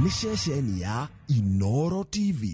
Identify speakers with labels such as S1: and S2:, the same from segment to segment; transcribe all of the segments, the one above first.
S1: Nĩ ceceni ya Inoro TV.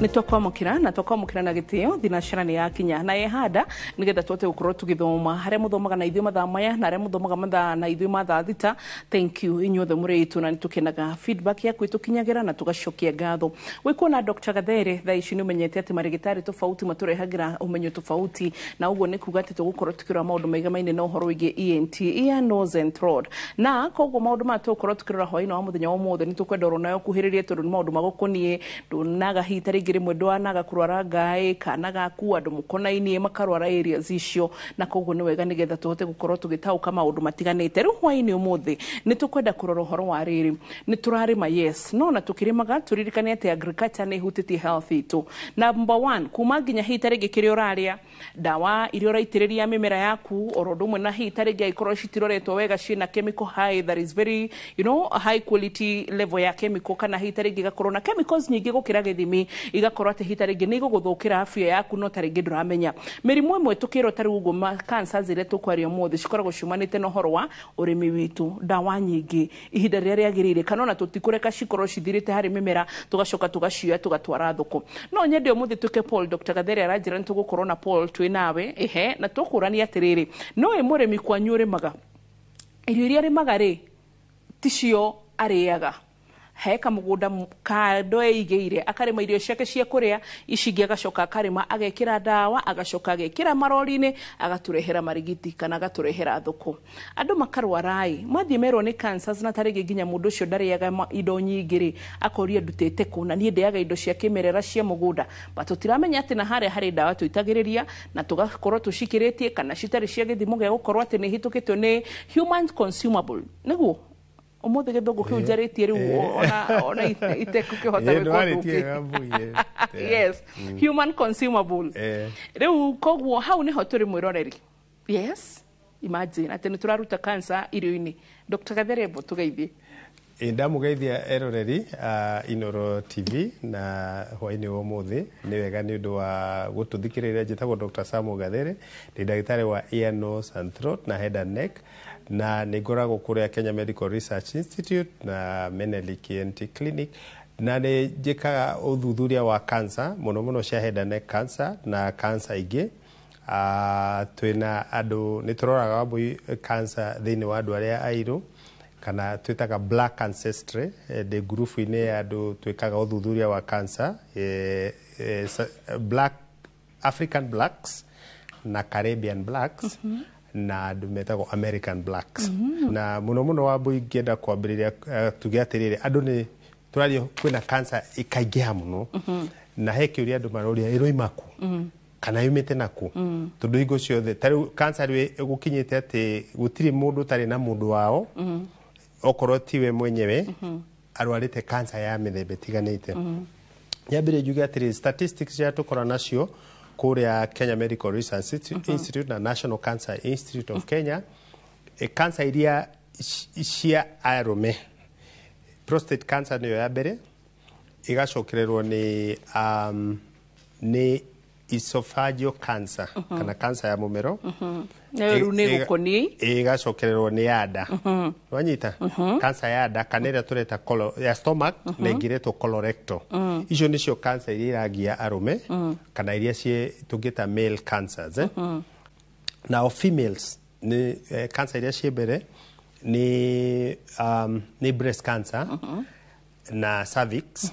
S2: Nä twakwamũkĩra na twakwamũkĩra na gĩtĩo thinacara nĩ yakinya na yehanda nĩgetha tũhote gũkorwo tũgĩthoma harĩa mũthomaga na ithuĩ mathaa maya na harĩa mũthomaga mathaa na ithuĩ ma 6:00. Thank you inyuothe mũrĩ itũ na nĩtũkenaga feedback yaku ĩtũkinyagĩra na tũgacokia ngatho. Wĩkuona Dr. Gathere thaa ici nĩ ũmenyete atĩ marĩgĩtarĩ tofauti matũrehagĩra ũmenyo tofauti, na ũguo nĩ kuga atĩ tũgũkorwo tũkĩrora maũndũ maigamaine na ũhoro wĩgiĩ ENT, ear, nose and throat, na koguo maũndũ maya tũgũkorwo tũkĩrora hwaĩ-inĩ wa mũthenya wa ũmũthĩ nĩ tũkwenda oro nawe ũkuhĩrĩrie tondũ nĩ maũndũ magũkoniĩ. Ndũnaga hihi ta rĩngĩ rĩmwe ndwanaga kũrwara ngaĩ kana gaku andũ mũkonainie makarwara areas icio, na koguo nĩ wega nĩgetha tũhote gũkorwo tũgĩtaũka maũndũ matiganĩte. Rĩu hwaĩ-inĩ ũmũthĩ nĩ tũkwenda kũrora ũhoro wa rĩrĩ, nĩ tũrarĩma, yes, no na tũkĩrĩmaga tũririkane atĩ agriculture nĩ ĩhutĩtie health itũ. Number one, kuma nginya hihi ta rĩngĩ kĩrĩa ũrarĩa, ndawa iria ũraitĩrĩria mĩmera yaku, oro ũndũ ũmwe na hihi ta rĩngĩ angĩkorwo citiroretwo wega ciĩna chemical high, that is very high quality level ya chemical, kana hihi ta rĩngĩ igakorwo na chemicals nyingĩ gũkĩra gĩthimi, igakorwo atĩ hihi ta rĩngĩ nĩ igũgũthũkĩra afya yaku, no ta rĩngĩ ndũramenya. Mĩrimũ ĩmwe tũkĩrwo ta rĩu ũguo cancers iria tũkwaria ũmũthĩ cikoragwo ciumanĩte na ũhoro wa ũrĩmi witũ, ndawa nyingĩ ihinda rĩrĩa rĩagĩrĩire, kana ona tũtikũreka cikorwo cithirĩte harĩ mĩmera tũgacoka tũgacioya tũgatwara thoko. No nyende ũmũthĩ tuĩke Paul, Dr. Gathere aranjĩra nĩ tũgũkorwo na Paul twĩ nawe ehe, na tũkũrania atĩrĩrĩ, no ĩ mũrĩmi kwanyu ũrĩmaga irio iria arĩmaga rĩ ticio arĩaga, he kamũgũnda kando eigĩire akarĩma irio ciake cia kũrĩa, ici ingĩ agacoka akarĩma agekĩra ndawa, agacoka agekĩra marori-inĩ agatũrehera marigiti kana agatũrehera thoko. Andũ makarwara-ĩ, mathiĩ merwo nĩ cancers, na tarĩngĩ nginya mũndũ ũcio ndarĩaga indo nyingĩ rĩ, akoria ndutĩte kũ na niĩ ndĩaga indo cia kĩmerera cia mũgũnda, but tũtiramenya atĩ na harĩa harĩ ndawa tũitagĩrĩria na tũgakorwo tũcikĩrĩtie kana citarĩ cia gĩthimo gĩa gũkorwo atĩ nĩ ihĩtũkĩtio nĩ human consumable. Nĩguo ũmũthĩ gĩthũngũ kĩu njarĩtie rĩu ona itekũkĩhota gwĩka ũndũ ũngĩ. Yes, human consumable. Rĩu koguo hau nĩho tũrĩ mwĩroreri. Yes, imagine atĩ nĩ tũraruta cancer irio-inĩ. Dr. Gathere, mbo tũgeithie.
S3: Ndamũgeithia eroreri a Inoro TV na hwaĩ-inĩ wa ũmũthĩ nĩ wega nĩ ũndũ wa gũtũthikĩrĩria. Njĩtagwo Dr. Samuel Gathere, ndĩ ndagĩtarĩ wa ear, nose and throat na head and neck, na nĩ ngoragwo kũrĩa Kenya Medical Research Institute na Menelik ENT Clinic, na nĩ njĩkaga ũthuthuria wa cancer, mũno mũno cia head and neck cancer na cancer ingĩ. Twĩna andũ nĩ tũroraga Wambui cancer thĩinĩ wa andũ arĩa airũ kana twĩtaga black ancestry. Ndĩ ngurubu-inĩ ya andũ twĩkaga ũthuthuria wa cancer, black African blacks na Caribbean blacks na andũ metagwo American blacks. Na mũno mũno Wambui ingĩenda kwambĩrĩria, tuge atĩrĩrĩ, andũ nĩ tũraria kwĩna cancer ĩkaingĩha mũno, na he kĩũria andũ maroria, ĩroima kũ kana yumĩte naku? Tondũ hingo ciothe ta rĩu cancer rĩu gũkinyĩte atĩ gũtirĩ mũndũ ũtarĩ na mũndũ wao, okorwo tiwe mwenyewe, arwarĩte cancer ya mĩthemba ĩtiganĩte. Nyambĩrĩrie njuge atĩrĩ, statistics iria tũkoragwo nacio kũrĩa Kenya Medical Research Institute na National Cancer Institute of Kenya, cancer iria cia arũme, prostate cancer nĩyo ya mbere, ĩgacokererwo nĩ esophageal cancer kana cancer ya mũmero.
S2: Nayo rĩu nĩ gũkoniĩ.
S3: Ĩgacokererwo nĩ ya nda, wanyita, cancer ya nda kana ĩrĩa tũreta ya stomach na ĩngĩ ĩretwo colorectal. Icio nĩcio cancer iria iragia arũme kana iria ciĩ tũngĩta male cancers, eh? Nao females nĩ cancer iria ciĩ mbere nĩ breast cancer na cervix,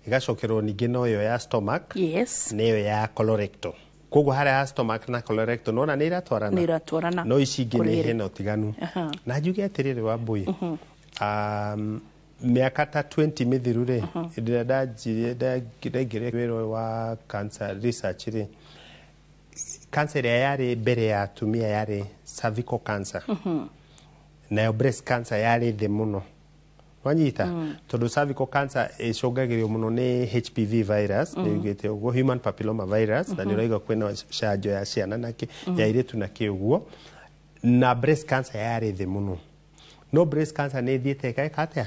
S3: ĩgacokerwo ningĩ no ĩyo ya stomach nĩyo ya colorectal. Koguo harĩa ya stomach na colorectal nona nĩ iratwarana.
S2: Nĩ iratwarana.
S3: No ici ingĩ nĩ
S2: Kũrĩ
S3: hena ũtiganu. Na njuge atĩrĩrĩ Wambui, mĩaka ta 20 mĩthiru rĩ, hĩndĩ ĩrĩa ndanjirie ndaingĩrire wĩra ũyũ wa cancer research rĩ, cancer ĩrĩa yarĩ mbere ya atumia yarĩ cervical cancer, nayo breast cancer yarĩ thĩ mũno. Wanyita tondũ cervical cancer ĩcũngagĩrĩrio mũno nĩ HPV virus, nĩ ugĩte ũguo, human papilloma virus, na nĩ ũrauga kwĩna canjo ya ciana na ya airĩtu na kĩ ũguo. Na breast cancer yarĩ thĩ mũno, no breast cancer nĩ ĩthiĩte ĩgeka atĩa,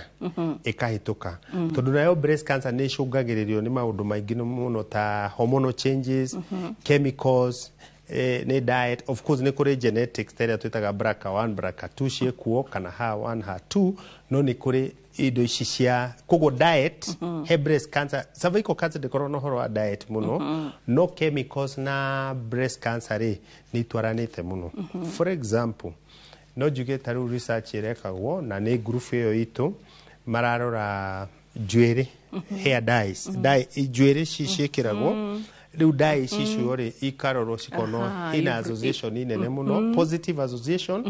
S3: ĩkahĩtũka, tondũ nayo breast cancer nĩ ĩcũngagĩrĩrio nĩ maũndũ maingĩ mũno ta hormonal changes, chemicals, nĩ diet, of course nĩ kũrĩ genetics ta ĩrĩa twĩtaga BRCA1, BRCA2 ciĩkuo, kana HER1, HER2, no nĩ kũrĩ indo ici cia koguo diet he breast cancer. Cervical cancer ndĩkoragwo na ũhoro wa diet mũno, no chemicals na breast cancer rĩ, nĩ itwaranĩte mũno. For example, no njuge ta rĩu research ĩrekagwo na nĩ group ĩyo itũ mararora njuĩrĩ, hair dyes, dye, njuĩrĩ ci ciĩkĩragwo rĩu, dye ici icio rĩ, ikarorwo cikonwo ina association nene mũno, positive association,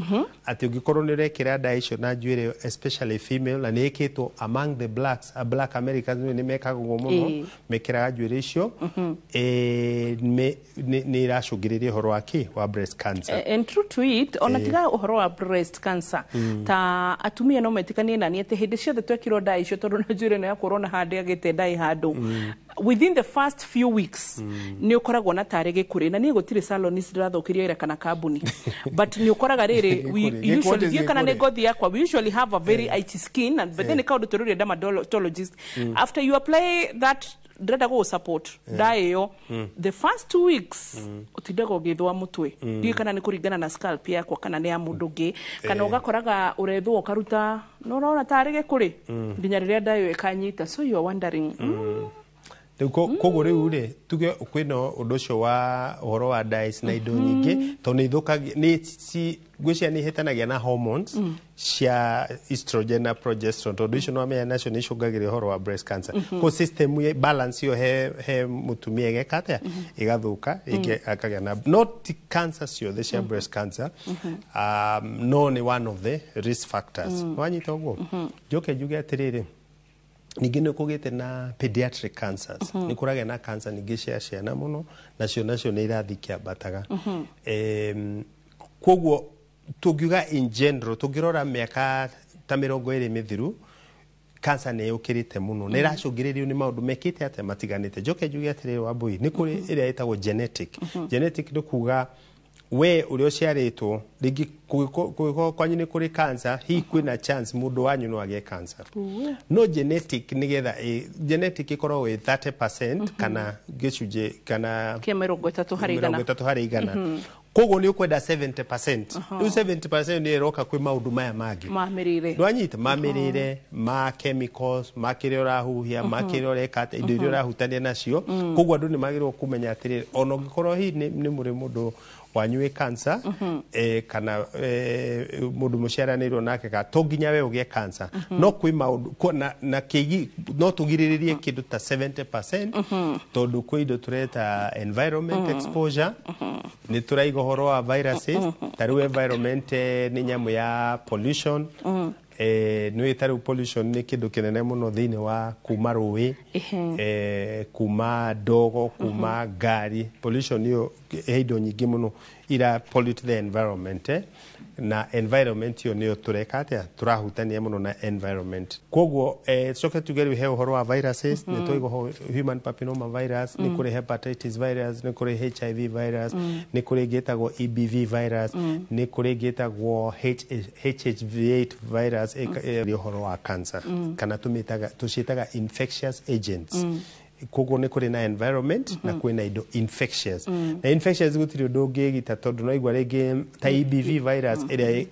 S3: atĩ ũngĩkorwo nĩ ũrekĩra dye icio na njuĩrĩ, especially female, na nĩ ĩkĩtwo among the blacks, black Americans nĩ mekaga ũguo mũno, mekĩraga njuĩrĩ icio, nĩ iracũngĩrĩria ũhoro wa kĩ wa breast cancer.
S2: And true to it, ona tiga ũhoro wa breast cancer, ta atumia no metĩkanie nani atĩ hĩndĩ ciothe twekĩrwo ndaĩ icio, tondũ na njuĩrĩ ĩno yakorwo na handũ agĩte ndaĩ handũ, within the first few weeks nĩ ũkoragwo na tarĩ gĩkũrĩ. Na niĩ gũtirĩ salonist ndĩrathũkĩria wĩra kana kambuni, but nĩ ũkoraga rĩrĩ, we
S3: Gĩkũrĩ.
S2: usually
S3: Gĩkũrĩ.
S2: ndiũĩ kana nĩ
S3: Gĩkũrĩ.
S2: ngothi yakwa, we usually have a very itchy skin and but then nĩ kaũndũ tũrũria dermatologist, after you apply that, ndĩrenda gũgũ support ndaĩ ĩyo, the first 2 weeks ũtindaga ũgĩthũa mũtwe. Ndiũĩ kana nĩ kũringana na scalp yakwa kana nĩ ya mũndũ ũngĩ, kana ũgakoraga ũrethwo ũkaruta no ũrona tarĩ gĩkũrĩ nginya rĩrĩa ndaĩ ĩyo ĩkanyita. So you are wondering.
S3: Rĩu koguo rĩu rĩ, tuge kwĩna ũndũ ũcio wa ũhoro wa dyes na indo nyingĩ, tondũ nĩ ithũkagia, nĩ ngwĩciria nĩ ihĩtanagia na hormones cia estrogen na progesterone, tondũ icio nĩwamenya nacio nĩ icũngagĩrĩria ũhoro wa breast cancer. Ko system ya balance ĩyo he mũtumia ĩgeka atĩa, ĩgathũka, rĩngĩ akagĩa na, no ti cancer ciothe cia breast cancer, no nĩ one of the risk factors. Wanyita ũguo, njoke njuge atĩrĩrĩ, ningĩ nĩ kũgĩte na pediatric cancers, nĩ kũragĩa na cancer ningĩ cia ciana mũno, nacio nĩ irathiĩ kĩambataga. Koguo tũngiuga in general, tũngĩrora mĩaka ta 20 mĩthiru, cancer nĩ yũkĩrĩte mũno na ĩracũngĩrĩrio nĩ maũndũ mekĩte atĩa, matiganĩte. Njoke njuge atĩrĩrĩ, Wambui, nĩ kũrĩ ĩrĩa ĩtagwo genetic. Genetic nĩ kuga we ũrĩa ũciarĩtwo, rĩngĩ kũngĩkorwo kwanyu nĩ kũrĩ cancer, hihi kwĩna chance mũndũ wanyu no agĩe cancer. No genetic nĩgetha genetic ĩkoragwo ĩ 30% kana gĩcunjĩ kana
S2: kĩa 30 harĩ igana.
S3: 30 harĩ igana. Koguo nĩ ũkwenda 70%. Rĩu 70% nĩ ĩroka kwĩ maũndũ maya mangĩ
S2: ma mĩrĩre.
S3: Ndwanyita, ma mĩrĩre, ma chemicals, ma kĩrĩa ũrahuhia, ma kĩrĩa ũreka atĩa, indo iria ũrahutania nacio. Koguo andũ nĩ magĩrĩirwo kũmenya atĩrĩrĩ, ona ũngĩkorwo hihi nĩ mũrĩ mũndũ wanyu wĩ cancer, kana mũndũ mũciaranĩirwo nake, ka to nginya we ũgĩe cancer, no kwĩ maũndũ na kĩgi no tũgirĩrĩrie kĩndũ ta 70%, tondũ kwĩ indo tũreta environment exposure, nĩ tũraiga ũhoro wa viruses. Ta rĩu environment, nĩ nyamũ ya pollution, nĩ ta rĩu pollution nĩ kĩndũ kĩnene mũno thĩinĩ wa kuma rũĩ, kuma ndogo, kuma ngari. Pollution ĩyo he indo nyingĩ mũno ira pollute the environment, na environment ĩyo nĩyo tũreka atĩa, tũrahutania mũno na environment. Koguo coke tuge rĩu he ũhoro wa viruses, nĩ twaiga human papilloma virus, nĩ kũrĩ hepatitis virus, nĩ kũrĩ HIV virus, nĩ kũrĩ ĩngĩ ĩtagwo EBV virus, nĩ kũrĩ ĩngĩ ĩtagwo HHV8 virus, ũhoro wa cancer, kana tũmĩtaga tũciĩtaga infectious agents. Koguo nĩ kũrĩ na environment na kwĩna indo infectious, na infectious gũtirĩ ũndũ ũngĩgita, tondũ no igua rĩngĩ ta EBV virus ĩrĩa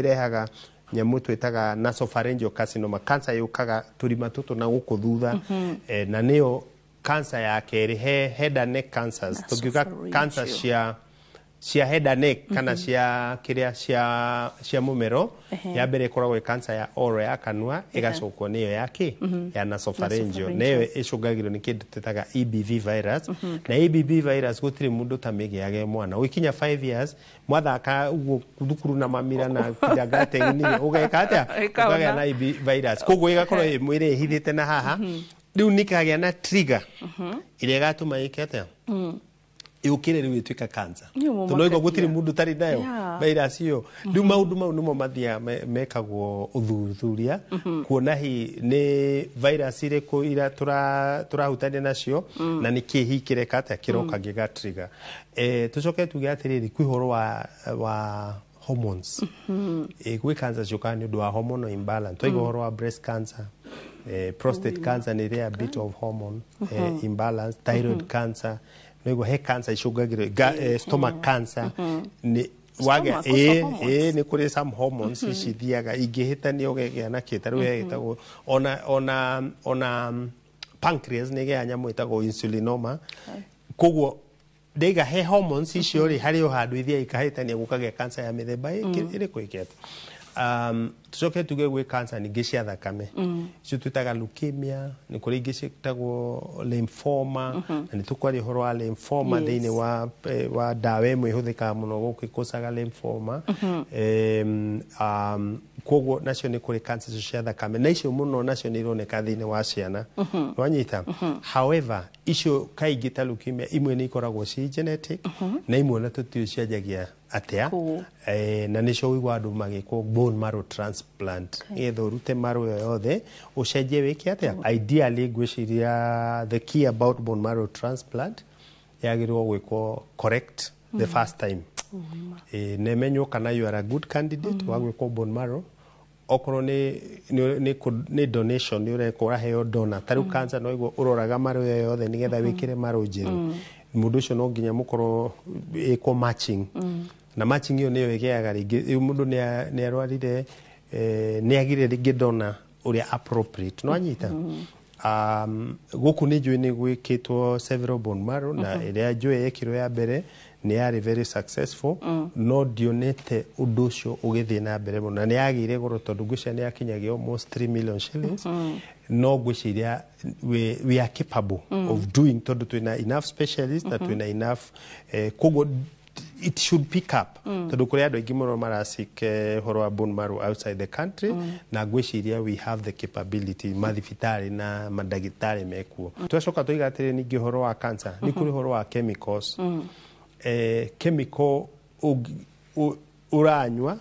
S3: ĩrehaga nyamũ twĩtaga nasopharyngeal carcinoma, cancer yũkaga tũrima tũtũ na gũkũ thutha, na nĩyo cancer ya kerĩ he head and neck cancers. Tũngiuga cancer cia head and neck kana cia kĩrĩa cia mũmero, ya mbere ĩkoragwo ĩ cancer ya oral, ya kanua, ĩgacokwo nĩyo ya kĩ ya nasopharyngeal, nĩyo ĩcũngagĩrwo nĩ kĩndũ twĩtaga EBV virus. Na EBV virus gũtirĩ mũndũ ũtamĩgĩaga e mwana. Ũgĩkinya 5 years, mwathaka ũguo thukuru na mamira na kinyangateni, ũgeka atĩa?
S2: Ĩkaona.
S3: Ũkagĩa na EB virus. Koguo ĩgakorwo ĩ mwĩrĩ ĩhithĩte na haha, rĩu nĩkagĩa na trigger ĩrĩa ĩgatũma ĩke atĩa, Yũkĩre rĩu ĩtuĩka cancer.
S2: Nĩ ũmũmakagia.
S3: Tondũ waigua gũtirĩ mũndũ ũtarĩ nayo virus ĩyo. Rĩu maũndũ mau nĩmo mathiaga mekagwo ũthuthuria kuona hi nĩ virus irĩkũ ira tũrahutania nacio na nĩ kĩ hihi kĩreka atĩa kĩroka gĩga trigger. Tũcoke tuge atĩrĩrĩ, kwĩ ũhoro wa hormones. Gwĩ cancer ciũkaga nĩ ũndũ wa hormonal imbalance. Twaigua ũhoro wa breast cancer, prostate cancer nĩ ĩrĩa bit of hormone imbalance, thyroid cancer, nĩguo he cancer icũngagĩrĩrio, stomach cancer nĩ wagĩa.
S2: Stomach, also hormones.
S3: Ĩĩ, nĩ kũrĩ some hormones cithiaga ingĩhĩtania ũgegĩa na kĩ, ta rĩu he gĩtagwo ona pancreas nĩ ĩgĩaga nyamũ ĩtagwo insulinoma. Koguo ndaiga he hormones icio rĩ, harĩ o handũ ithiaga ikahĩtania gũkagĩa cancer ya mĩthemba ĩrĩkũ ĩkĩte. Tucoke tuge gwĩ cancer ningĩ cia thakame, icio twĩtaga leukemia, nĩ kũrĩ ingĩ ciĩtagwo lymphoma, na nĩ tũkwaria ũhoro wa lymphoma thĩinĩ wa ndawa ĩmwe ĩhũthĩkaga mũno gũkũ ĩkũcaga lymphoma. Koguo nacio nĩ kũrĩ cancer icio cia thakame, na icio mũno nacio nĩ ironeka thĩinĩ wa ciana, wanyita. However, icio kaingĩ ta leukemia imwe nĩ ikoragwo ci genetic, na imwe na tũtiũĩ cianjagia atĩa.
S2: Kũu.
S3: Na nĩcio ũigua andũ magĩkwo bone marrow transplant nĩgetha ũrute marrow ĩyo yothe ũcenjie wĩke atĩa. Ideally, ngwĩciria the key about bone marrow transplant yagĩrĩirwo gwĩkwo correct the first time, na ĩmenywo kana you are a good candidate wa gwĩkwo bone marrow. Okorwo nĩ donation nĩ ũreka, ũraheo donor, ta rĩu cancer no iguo ũroraga marrow ĩyo yothe nĩgetha wĩkĩre marrow njerũ, mũndũ ũcio no nginya mũkorwo ĩkwo matching, na matching ĩyo nĩyo ĩgĩaga rĩngĩ rĩu mũndũ nĩ arwarire, nĩ agire rĩngĩ donor ũrĩa appropriate, no anyita. Gũkũ nĩ njũĩ nĩ gwĩkĩtwo several bone marrow, na ĩrĩa njũĩ yekirwo ya mbere nĩ yarĩ very successful, no ndionete ũndũ ũcio ũgĩthiĩ na mbere mũno, na nĩ yagĩire goro tondũ ngwĩciria nĩ yakinyagia almost 3 million shillings. No ngwĩciria we are capable of doing, tondũ twĩna enough specialists na twĩna enough, koguo it should pick up, tondũ kũrĩ andũ aingĩ mũno maraseek ũhoro wa bone marrow outside the country, na ngwĩciria we have the capability, mathibitarĩ na mandagĩtarĩ mekuo. Twacoka tũiga atĩrĩ, ningĩ ũhoro wa cancer nĩ kũrĩ ũhoro wa chemicals, chemical ũranyua,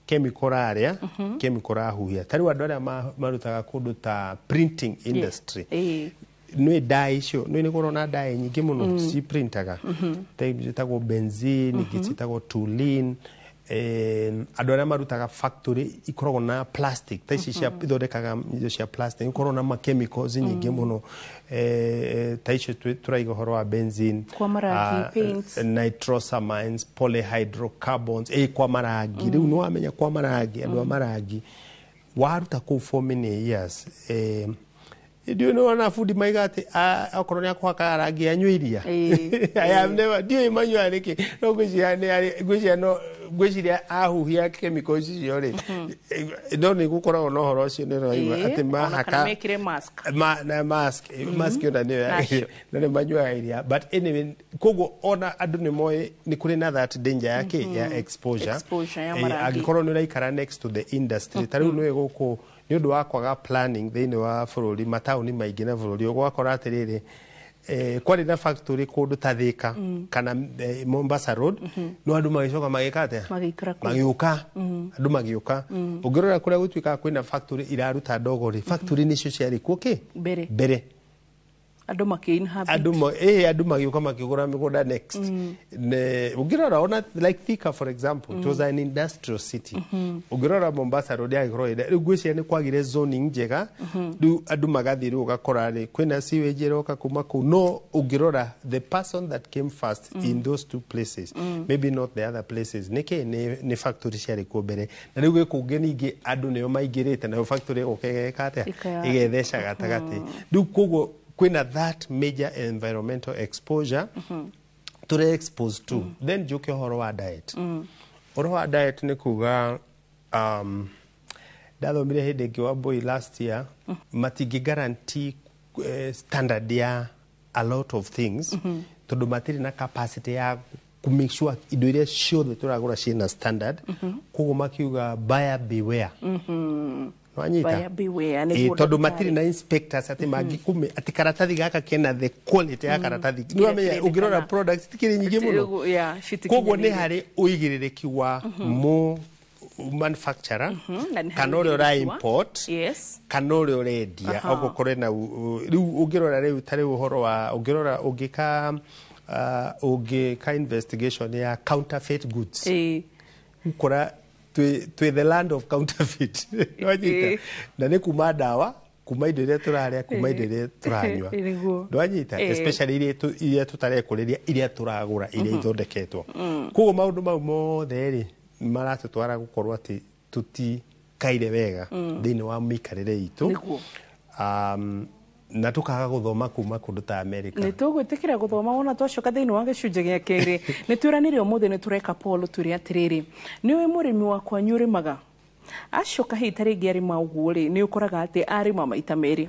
S3: chemical ũrarĩa, chemical ũrahuhia. Ta rĩu andũ arĩa marutaga kũndũ ta printing industry, nĩ ndaĩ icio nĩ kũrona ndaĩ nyingĩ mũno ciprintaga, ta ciĩtagwo benzene, ingĩ ciĩtagwo toluene. Andũ arĩa marutaga factory ikoragwo na plastic, ta ici cia ithondekaga indo cia plastic, ikoragwo na ma chemicals nyingĩ mũno, ta icio tũraiga ũhoro wa benzene.
S2: Kwa marangi, paints.
S3: Nitrosamines, polyhydrocarbons, kwa marangi. Rĩu nĩ wamenya kwa marangi, andũ a marangi waruta kũu for many years, ndiũĩ nĩ wona bundi maiga atĩ okorwo nĩ akũhaka rangi anyue iria. I have never, ndiũĩ manyuaga nĩkĩ, no ngwĩciria ngwĩciria no ngwĩciria ahuhia chemicals icio rĩ, no nĩ gũkoragwo na ũhoro ũcio nĩ ũraigua atĩ
S2: Ona kana
S3: mahaka
S2: mekĩre mask.
S3: Na mask, mask ona nĩyo
S2: Nacio.
S3: na nĩ manyuaga iria. But anyway, koguo ona andũ nĩ moĩ nĩ kũrĩ na that danger ya kĩ ya exposure.
S2: Exposure ya marangi.
S3: Angĩkorwo nĩ ũraikara next to the industry, ta rĩu nĩwe gũkũ nĩ ũndũ wa kwaga planning thĩinĩ wa bũrũri, mataũni maingĩ na bũrũri, ũgakora atĩrĩrĩ, kwarĩ na factory kũndũ ta Thika kana Mombasa Road, no andũ magĩcoka magĩka atĩa?
S2: Magĩikara kũu.
S3: Magĩũka, andũ magĩũka. Ũngĩrora kũrĩa gũtuĩkaga kwĩna factory iraruta ndogo rĩ, factory nĩcio ciarĩ kuo kĩ
S2: Mbere.
S3: Mbere.
S2: Andũ makĩ-inhabit.
S3: Andũ magĩũka makĩgũra mĩgũnda next. Ne ũngĩrora ona like Thika, for example, it was an industrial city. Ũngĩrora Mombasa Road yagĩkorwo ĩrĩ, rĩu ngwĩciria nĩ kwagire zoning njega, rĩu andũ magathiĩ, rĩu ũgakora rĩ kwĩna sewage ĩroka kuma kũu. No ũngĩrora the person that came first in those two places, maybe not the other places, nĩkĩ nĩ factory ciarĩ kuo mbere, na rĩu gwĩ kũngĩ ningĩ andũ nĩo maingĩrĩte, nayo factory ĩgoka ĩgeka atĩa? Ĩgetheca gatagatĩ. Rĩu koguo kwĩna that major environmental exposure tũrĩ exposed to. Then njuke ũhoro wa diet. Ũhoro wa diet nĩ kuga, ndathomire hĩndĩ ĩngĩ wa boy last year, matingĩ guarantee standard ya a lot of things, tondũ matirĩ na capacity ya ku make sure indo iria ciothe tũragũra ciĩna standard. Koguo makiuga buyer beware. Nwanyita?
S2: Buyer beware,
S3: Ĩ,
S2: nĩguo
S3: tondũ
S2: ndagĩtarĩ.
S3: Matirĩ na inspectors atĩ mangĩkũme atĩ karatathi gaka kena the quality ya karatathi. Nĩwamenya ũngĩrora products tikĩrĩ nyingĩ mũno.
S2: Yeah,
S3: Koguo nĩ
S2: citikinyanĩire.
S3: Harĩ ũigĩrĩrĩki wa mũ manufacturer
S2: Na nĩ harĩ
S3: kana ũrĩa ũra
S2: ũigĩrĩrĩki wa-
S3: import kana ũrĩa ũrendia. Okorwo na rĩu ũngĩrora rĩu ta rĩu ũhoro wa ũngĩrora ũngĩka ũngĩka investigation ya counterfeit goods, ukora twĩ the land of counterfeit. Nwanyita? Na nĩ kuma ndawa, kuma indo iria tũrarĩa, kuma indo iria tũranyua. Ndwanyita? Especially iria tũtarekũrĩria, iria tũragũra, iria ithondeketwo. Koguo maũndũ mau mothe rĩ maratũtwara gũkorwo atĩ tũtikaire wega thĩinĩ wa mĩikarĩre itũ. Na tũkaga gũthoma kuma kũndũ ta America.
S2: Nä tå gwä tä kä ra gå thoma wona twacoka thä inä wa gä cunjä gä a kerä. Nä twä ranä re å må thä nä tå reka Paul twä re atä rä rä nä å må rä mi wa kwanyu å rä maga acoka hihi ta rĩngĩ arĩma ũguo rĩ nĩ ũkoraga atĩ arĩma maita merĩ,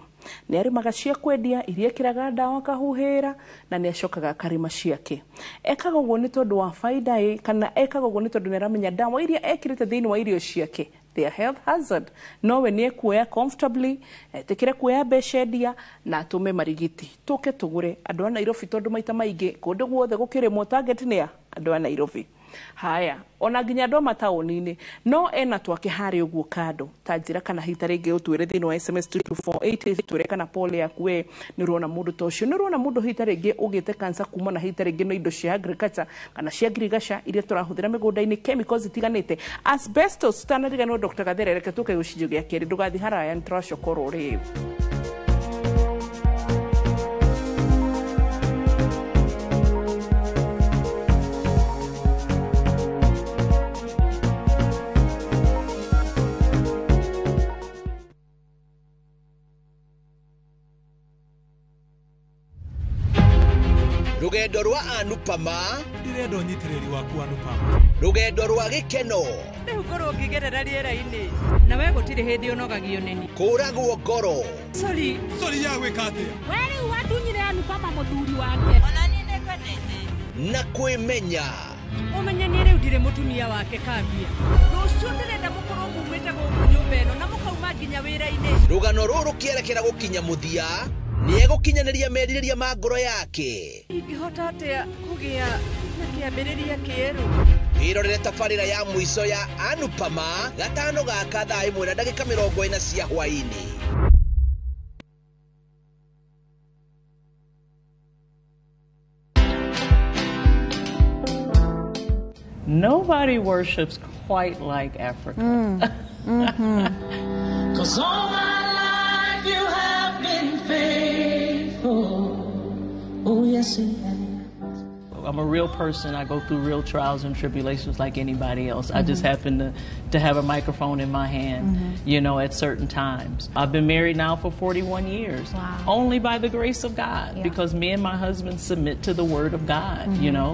S2: nĩ arĩmaga cia kwendia iria ekĩraga ndawa akahuhĩra na nĩ acokaga akarĩma ciake. Ekaga ũguo nĩ tondũ wa baida ĩ kana ekaga ũguo nĩ tondũ nĩ aramenya ndawa iria ekĩrĩte thĩinĩ wa irio ciake, they are health hazard, nowe nĩ ekuoya comfortably etĩkĩre kuoya mbeca endia na atũme marigiti tũke tũgũre andũ a Nairobi, tondũ maita maingĩ kũndũ guothe gũkĩrĩmwo target nĩ a andũ a Nairobi haya ona nginya andũ a mataũni-inĩ no ena twake harĩa ũguo kando ta njĩra kana hihi ta rĩngĩ ũtwĩre thĩinĩ wa SMS 22488 twĩre kana pole yaku we nĩ ũrona mũndũ ta ũcio, nĩ ũrona mũndũ hihi ta rĩngĩ ũgĩte cancer kuma na hihi ta rĩngĩ no indo cia agriculture kana cia ngirigaca iria tũrahũthĩra mĩgũnda-inĩ, chemicals itiganĩte, asbestos. Tutanariganĩrwo Dr. Gathere, reke tũke gĩcunjĩ gĩa kerĩ, ndũgathiĩ haraya, nĩ tũracoka oro rĩu.
S4: Rũgendo rwa Anupama.
S5: Ndĩrenda ũnyitĩrĩri waku, Anupama.
S4: Rũgendo rwa gĩkeno.
S6: Rĩu ngorwo ngĩgerera rĩera-inĩ na we gũtirĩ hĩndĩ ũnogagio nĩni.
S4: Kũragwo ngoro.
S6: Sorry.
S5: Sorry ya gwĩka atĩa?
S7: We rĩu watunyire Anupama mũthuri wake.
S6: Ona niĩ nĩngwendete.
S4: Na kwĩmenya.
S6: Ũmenye niĩ rĩu ndirĩ mũtumia wake kambia. Rũciũ ndĩrenda mũkorwo mumĩte gũkũ nyũmba ĩno na mũkauma nginya wĩra-inĩ.
S4: Rũgano rũrũ rũkĩerekera gũkinya mũthia nĩ egũkinyanĩria merirĩria ma ngoro yake.
S6: Ingĩhota atĩa kũgĩa na kĩambĩrĩria kĩerũ?
S4: Wĩrorere tabarĩra ya mũico ya Anupama gatano gaka thaa 1:40 cia hwaĩ-inĩ.
S8: Nobody worships quite like Africa.
S9: 'Cause all my life you have been faithful. Oh, yes, you have.
S8: I'm a real person. I go through real trials and tribulations like anybody else. I just happen to have a microphone in my hand at certain times. I've been married now for 41 years.
S7: Wow.
S8: Only by the grace of God, because me and my husband submit to the Word of God.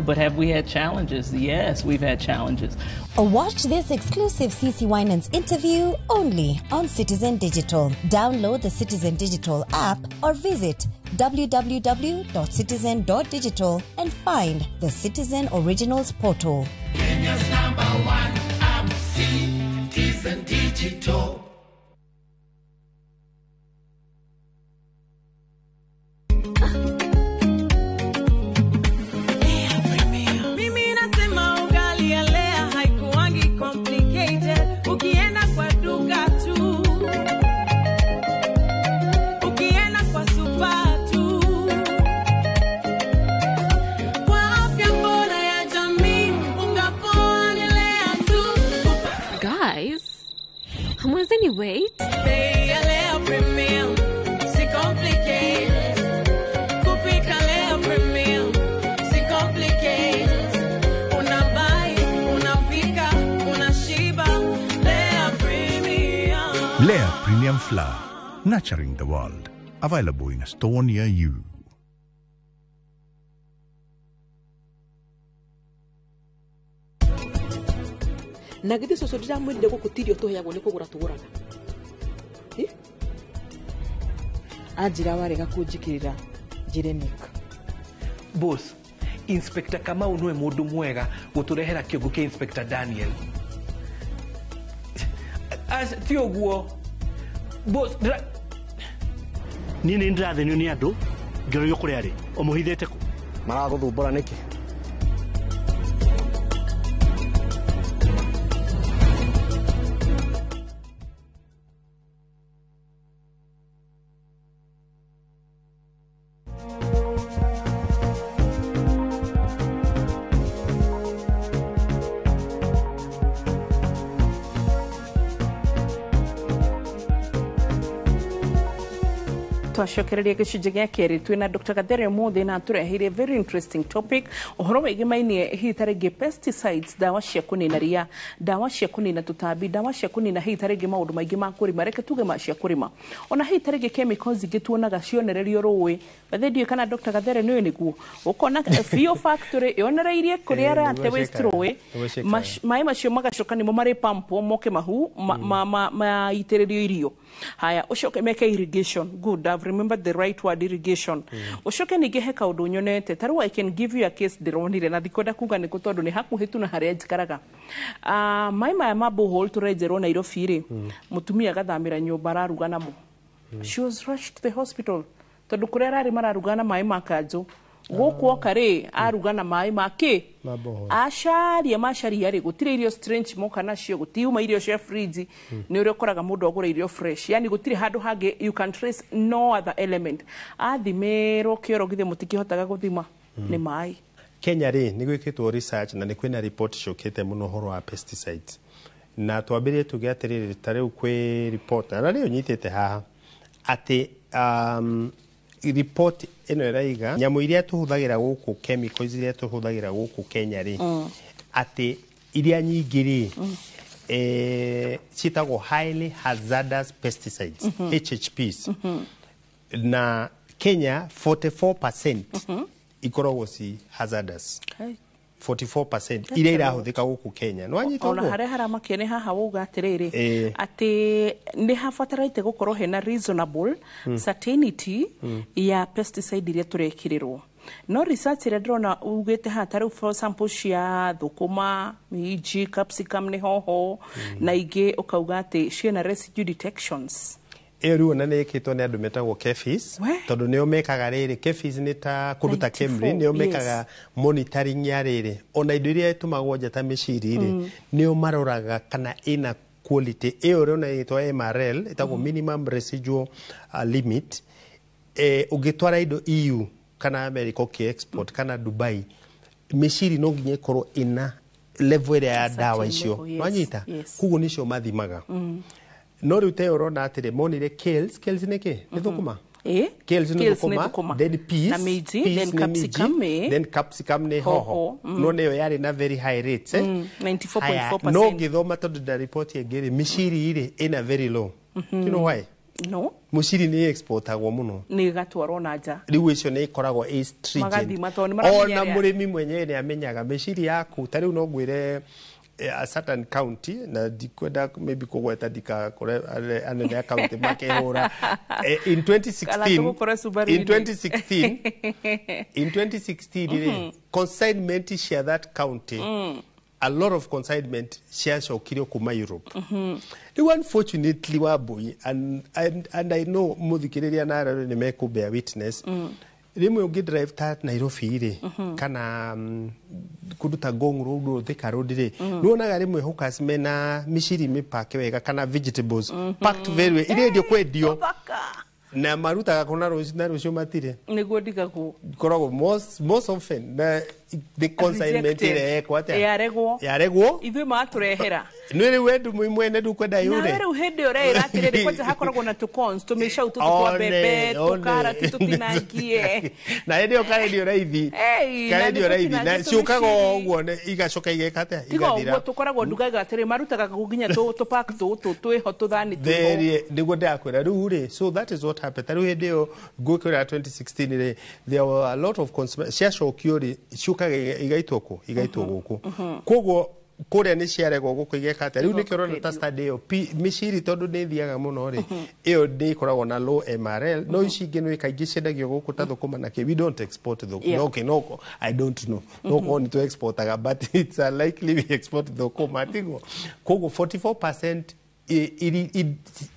S8: But have we had challenges? Yes, we've had challenges.
S10: Watch this exclusive CC Winans interview only on Citizen Digital. Download the Citizen Digital app or visit www.citizen.digital and find the Citizen Originals portal.
S9: Kenya's number one app, Citizen Digital.
S6: Mimi nasema ugali ya Lea haikuangi complicated. Ukienda kwa duka tu, ukienda kwa super tu. Kwa afya bora ya jamii, unga poa ni Lea tu.
S7: Guys, hamwezeni wait?
S6: Bei ya Lea Premium, si complicated. Kupika Lea Premium, si complicated. Unabuy, unapika, unashiba. Lea Premium.
S11: Lea Premium Flour, nurturing the world. Available in a store near you.
S12: Na githĩ cũcũ ndiramwĩrire gũkũ ti irio tũheagwo nĩ kũgũra tũgũraga? Ĩ? Anjĩra warega kũnjĩkĩrĩra njĩre Nick.
S13: Boss, Inspector Kamau nĩwe mũndũ mwega gũtũrehera kĩongo kĩa Inspector Daniel. Ti ũguo. Boss,
S14: Niĩ nĩ ndĩrathĩnio nĩ andũ ngĩũrio kũrĩa arĩ ũmũhithĩte kũ?
S15: Maragũthumbũra nĩkĩ?
S2: Twacokereria gĩcunjĩ gĩa kerĩ twĩna Dr. Gathere ũmũthĩ na atũreheire very interesting topic ũhoro wĩgĩmainie hihi ta rĩngĩ pesticides, ndawa cia kũnina ria, ndawa cia kũnina tũtambi, ndawa cia kũnina hihi ta rĩngĩ maũndũ maingĩ ma kũrĩma, reke tuge ma cia kũrĩma, ona hihi ta rĩngĩ chemicals ingĩ tuonaga cionererio rũĩ bathe ndiũĩ kana Dr. Gathere nĩũĩ nĩguo ũkona bio factory yonereirie kũrĩa rate waste rũĩ, maĩ macio magacoka nĩmo marĩ pampwo moke mahu maitĩrĩrio irio. Haya, ũcoke meke irrigation. Good, I've remembered the right word, irrigation. Ũcoke ningĩ he kaũndũ nyonete ta rĩu I can give you a case ndĩronire na ndikwenda kuga nĩkũ tondũ nĩ hakuhĩ tu na harĩa njikaraga. Maĩ maya ma borehole tũrenjerwo Nairobi rĩ, mũtumia agathamĩra nyũmba araruga namo. She was rushed to the hospital tondũ kũrĩa ararĩ mararuga na maĩ ma kanjũ, gũkũ oka rĩ aruga na maĩ ma kĩ acaria macaria rĩ gũtirĩ irio strange moka nacio, gũtiuma irio cia fridge, nĩ ũrĩa ũkoraga mũndũ agũra irio fresh, yani gũtirĩ handũ hangĩ you can trace no other element. Athimĩrwo kĩoro githĩ mũtikĩhotaga gũthima nĩ maĩ.
S3: Kenya rĩ nĩ gwĩkĩtwo research na nĩ kwĩna report ciũkĩte mũno ũhoro wa pesticides, na twambĩrĩrie tuge atĩrĩrĩ, ta rĩu kwĩ report na rĩu nyitĩte haha atĩ report ĩno ĩraiga nyamũ iria tũhũthagĩra gũkũ, chemicals iria tũhũthagĩra gũkũ Kenya rĩ, atĩ iria nyingĩ rĩ ciĩtagwo highly hazardous pesticides, HHPs, na Kenya 44% ikoragwo ci hazardous. 44% iria irahũthĩka gũkũ Kenya. Nĩ wanyita
S2: ona
S3: ũguo?
S2: Harĩa haramakia nĩ haha wauga atĩrĩrĩ atĩ nĩ habataraite gũkorwo hena reasonable certainty ya pesticide iria tũrekĩrĩrwo, no research ĩrĩa ndĩrona ugĩte haha ta rĩu for example cia thũkũma, minji, capsicum nĩ hoho na ingĩ, ũkauga atĩ ciĩna residue detections.
S3: Ĩyo rĩu ona nĩ ĩkĩtwo nĩ andũ metagwo KEPHIS, tondũ nĩo mekaga rĩrĩ, KEPHIS nĩ ta kũndũ ta
S2: 94,
S3: KEMRI, nĩo mekaga monitoring ya rĩrĩ, ona indo iria ĩtũmagwo nja ta mĩciri rĩ, nĩo maroraga kana ĩna quality ĩyo ũrona ĩgĩtwo MRL, ĩtagwo minimum residual limit. Ũngĩtwara indo EU kana America ũkĩ export kana Dubai, mĩciri no nginya ĩkorwo ĩna level ĩrĩa ya ndawa
S2: Certain
S3: icio.
S2: level, yes,
S3: Wanyita?
S2: Yes.
S3: Koguo nĩcio mathimaga. No rĩu te ũrona atĩrĩ, monire kales, kales nĩ kĩ? Nĩ thũkũma. Kales nĩ
S2: Kales nĩ
S3: thũkũma,
S2: thũkũma.
S3: then peas,
S2: Na minji,
S3: peas
S2: then
S3: nĩ minji,
S2: capsicum,
S3: then capsicum nĩ hoho.
S2: Hoho,
S3: No nĩyo yarĩ na very high rates, eh?
S2: 94.4%.
S3: Haya, no ngĩthoma tondũ nda report ĩngĩ rĩ, mĩciri rĩ ĩna very low. Do you know why?
S2: No.
S3: Mũciri nĩ exportagwo mũno.
S2: Nĩ ĩgatwarwo na nja.
S3: Rĩu icio nĩ ikoragwo ĩ stringent.
S2: Magathima tondũ nĩ maramenya
S3: Ona mũrĩmi mwenyewe nĩ amenyaga mĩciri yaku, ta rĩu no ngwĩre a certain county, na ndikwenda maybe kũgweta ndikakore anene a county makĩhũra. In 2016,
S2: Kana tũgũkora Subaru-inĩ.
S3: in 2016, in 2016 rĩ, consignment cia that county, a lot of consignment ciacokirio kuma Europe. Rĩu unfortunately, Wambui, and I know mũthikĩrĩria na arĩa nĩ mekũ bear witness, rĩmwe ũngĩ drive ta Nairobi rĩ, kana kũndũ ta Ngong Road or Thika Road rĩ, nĩwonaga rĩmwe hawkers mena mĩciri mĩpake wega kana vegetables packed very well, irendio kwendio na marutaga kũna rũciũ na rũciũ matirĩ.
S2: Nĩguo ndigagwo.
S3: Koragwo most often na the consignment
S2: Rejected.
S3: ĩrĩa yekwo atĩa?
S2: Yaregwo.
S3: Yaregwo.
S2: Ithuĩ matũrehera.
S3: Nĩ rĩu we ndu mwene ndukwenda
S2: Nawe
S3: yũre.
S2: rĩu hĩndĩ ĩyo ũreĩra atĩrĩrĩ, kwanja hakoragwo na tũcons, tũmĩcau tũtũ twa
S3: One,
S2: mbembe,
S3: one.
S2: tũkarati tũtinangie.
S3: Na hĩndĩ ĩyo karendio raithi.
S2: Ei, na
S3: Karendio
S2: nĩ
S3: raithi na
S2: tũtinangie
S3: ciũkaga
S2: tũmĩciri.
S3: o ũguo igacoka igeka atĩa?
S2: Tiga ũguo
S3: Igathira.
S2: tũkoragwo ndugaga atĩrĩ marutaga nginya tũpak tũtũ twĩho tũthani twĩho.
S3: There, nĩguo ndĩrakwĩra rĩu rĩ, so that is what happened. Ta rĩu hĩndĩ ĩyo ngũkwĩra 2016 rĩ, there were a lot of consumer ciacokio rĩ, ciũkaga igaitwo kũ? Igaitwo gũkũ. Koguo kũrĩa nĩ ciaregwo, gũkũ igeka atĩa? Rĩu nĩkĩo ũrona ta study ĩyo mĩciri tondũ nĩ ĩthiaga mũno rĩ, ĩyo nĩ ĩkoragwo na low MRL, no ici ingĩ nĩ kaingĩ ciendagio gũkũ ta thũkũma na kĩ, we don't export thũkũma. Okay, no, I don't know, no korwo nĩ tũ exportaga, but it's unlikely we export thũkũma, tiguo? Koguo 44%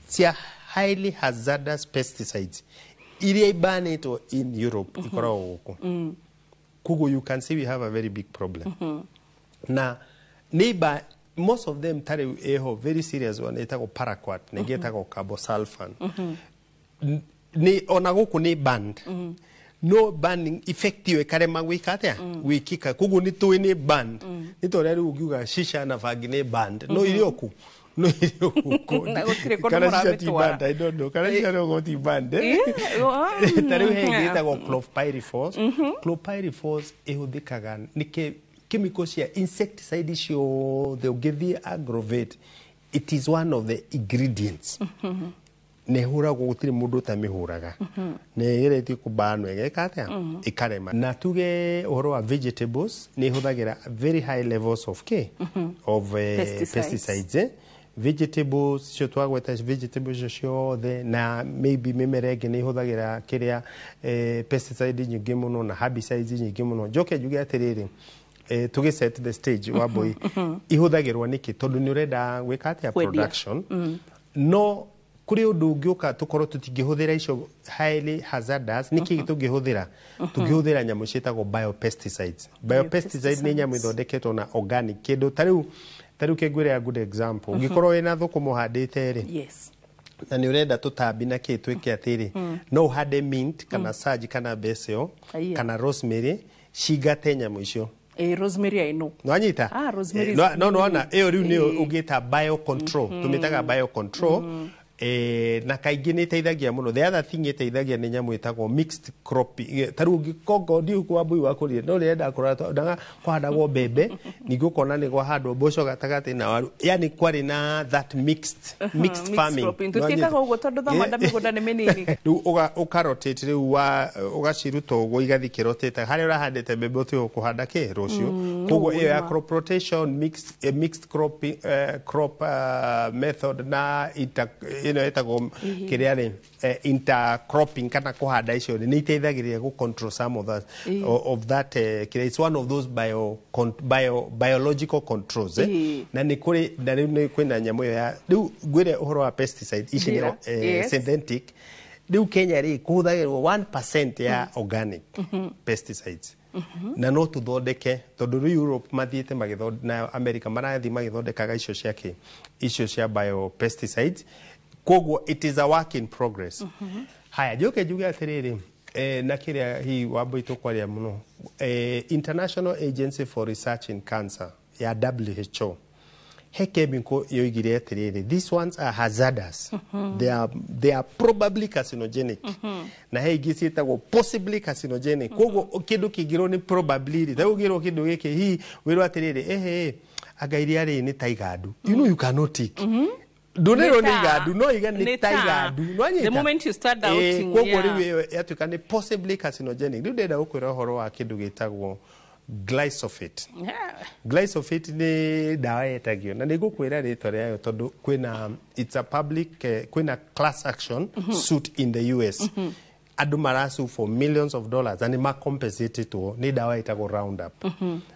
S3: cia Highly hazardous pesticides iria ibanĩtwo in Europe ikoragwo gũkũ. Koguo you can see we have a very big problem. Na neighbor, most of them, tarĩu ĩho very serious one ĩtagwo paraquat na ĩngĩ ĩtagwo carbosulfan. Nĩ ona gũkũ nĩ banned, no banning effect ĩyo ĩkarema gwĩka atĩa, gwĩkĩka. Koguo nĩ tũĩ nĩ banned, nĩ ta ũrĩa rĩu ũngiuga shisha na bangi nĩ banned, no irĩ o ku, no irĩ o gũkũ.
S2: Na gũtirĩ kũndũ
S3: Kana shisha ti
S2: mũramĩtwara.
S3: banned, I don't know, kana shisha no ti banned, eh? Ta rĩu he ĩngĩ ĩtagwo chlorpyrifos. Chlorpyrifos ĩhũthĩkaga nĩ chemical cia insecticide ciothe. Ũngĩthiĩ agrovet, it is one of the ingredients na ĩhũragwo, gũtirĩ mũndũ ũtamĩhũraga, na ĩgeretie kũbanwo ĩgeka atĩa, ĩkarema. Na tuge ũhoro wa vegetables, nĩ ĩhũthagĩra very high levels of k of
S2: Pesticides.
S3: Pesticides, eh? Vegetables icio twagweta, vegetables icio ciothe na maybe mĩmera ĩngĩ nĩ ĩhũthagĩra kĩrĩa pesticide nyingĩ mũno na herbicides nyingĩ mũno. Njoke njuge atĩrĩrĩ, tũgĩ set the stage, Wambui, ihũthagĩrwo nĩkĩ? Tondũ nĩ ũrenda gwĩka atĩa?
S2: Kwendia.
S3: Production. No kũrĩ ũndũ ũngĩũka tũkorwo tũtingĩhũthĩra icio highly hazardous. Nĩkĩ tũngĩhũthĩra? Tũngĩhũthĩra nyamũ ciĩtagwo biopesticides. Biopesticides nĩ nyamũ ithondeketwo na organic kĩndũ. Ta rĩu kĩngwĩre a good example, ũngĩkorwo wĩna thũkũma ũhandĩte rĩ, na nĩ ũrenda tũtambi na kĩ twĩke atĩrĩ, no ũhande mint kana sage kana basil
S2: Aiya.
S3: kana rosemary cingate nyamũ icio.
S2: Rosemary I know.
S3: Nwanyita?
S2: Ah, rosemary is
S3: No nona ĩyo rĩu nĩyo ũngĩta biocontrol, tũmĩtaga biocontrol. Na kaingĩ nĩ ĩteithagia mũno. The other thing ĩteithagia nĩ nyamũ ĩtagwo mixed cropping. Ta rĩu ũngĩkongo ndiũ kwa mbui wakũrire no rĩrenda kũrora kũhandagwo mbembe, ningĩ ũkona nĩ kwahandwo mboco gatagatĩ na waru, yani kwarĩ na that mixed
S2: Mixed
S3: farming.
S2: cropping. Tũtiĩkaga ũguo tondũ thamanda mĩgũnda nĩ mĩnini.
S3: Rĩu ũka rotate, rĩu ũgaciruta ũguo igathiĩ kĩrotĩte harĩa ũrahandĩte mbembe ũtige kũhanda kĩ rũciũ. Koguo ĩyo ya crop rotation, mixed crop, crop method na ĩno ĩtagwo kĩrĩa rĩ, intercropping kana kũhanda icio nĩ iteithagĩrĩria gũ control some of that, of that kĩrĩa, it's one of those biological controls, eh? Na nĩ kũrĩ na rĩu nĩ kwĩna nyamũ ĩyo ya rĩu ngwĩre ũhoro wa pesticide ici nĩ
S2: Ndĩra,
S3: synthetic. Rĩu Kenya rĩ, kũhũthagĩrwo 1% ya organic pesticides, na no tũthondeke tondũ rĩu Europe mathiĩte na America marathiĩ magĩthondekaga icio cia kĩ, icio cia biopesticides. Koguo it is a work in progress. Haya, njoke njuge atĩrĩrĩ, na kĩrĩa hihi Wambui tũkwaria mũno, International Agency for Research in Cancer ya WHO, he chemical yoigire atĩrĩrĩ, these ones are hazardous, they are probably carcinogenic, na he ingĩ ciĩtagwo possibly carcinogenic. Koguo kĩndũ kĩngĩrwo nĩ probably rĩ, ta ũngĩrwo kĩndũ gĩkĩ hihi wĩrwo atĩrĩrĩ, ehe, anga iria rĩ nĩ ta igandu, you know you cannot take ndũnĩrwo nĩ igandu, no iga nĩ ta igandu. Nĩwanyita?
S2: The moment you start doubting,
S3: Koguo rĩu ĩyo yatuĩka nĩ possibly carcinogenic. Rĩu ndĩrenda gũkwĩra ũhoro wa kĩndũ gĩtagwo glyphosate. Glyphosate nĩ ndawa yetagio, na nĩ ngũkwĩra rĩtwa rĩayo tondũ kwĩna, it's a public, kwĩna class action suit in the US. Andũ marasu for millions of dollars na nĩ macompensatetwo nĩ ndawa ĩtagwo Roundup,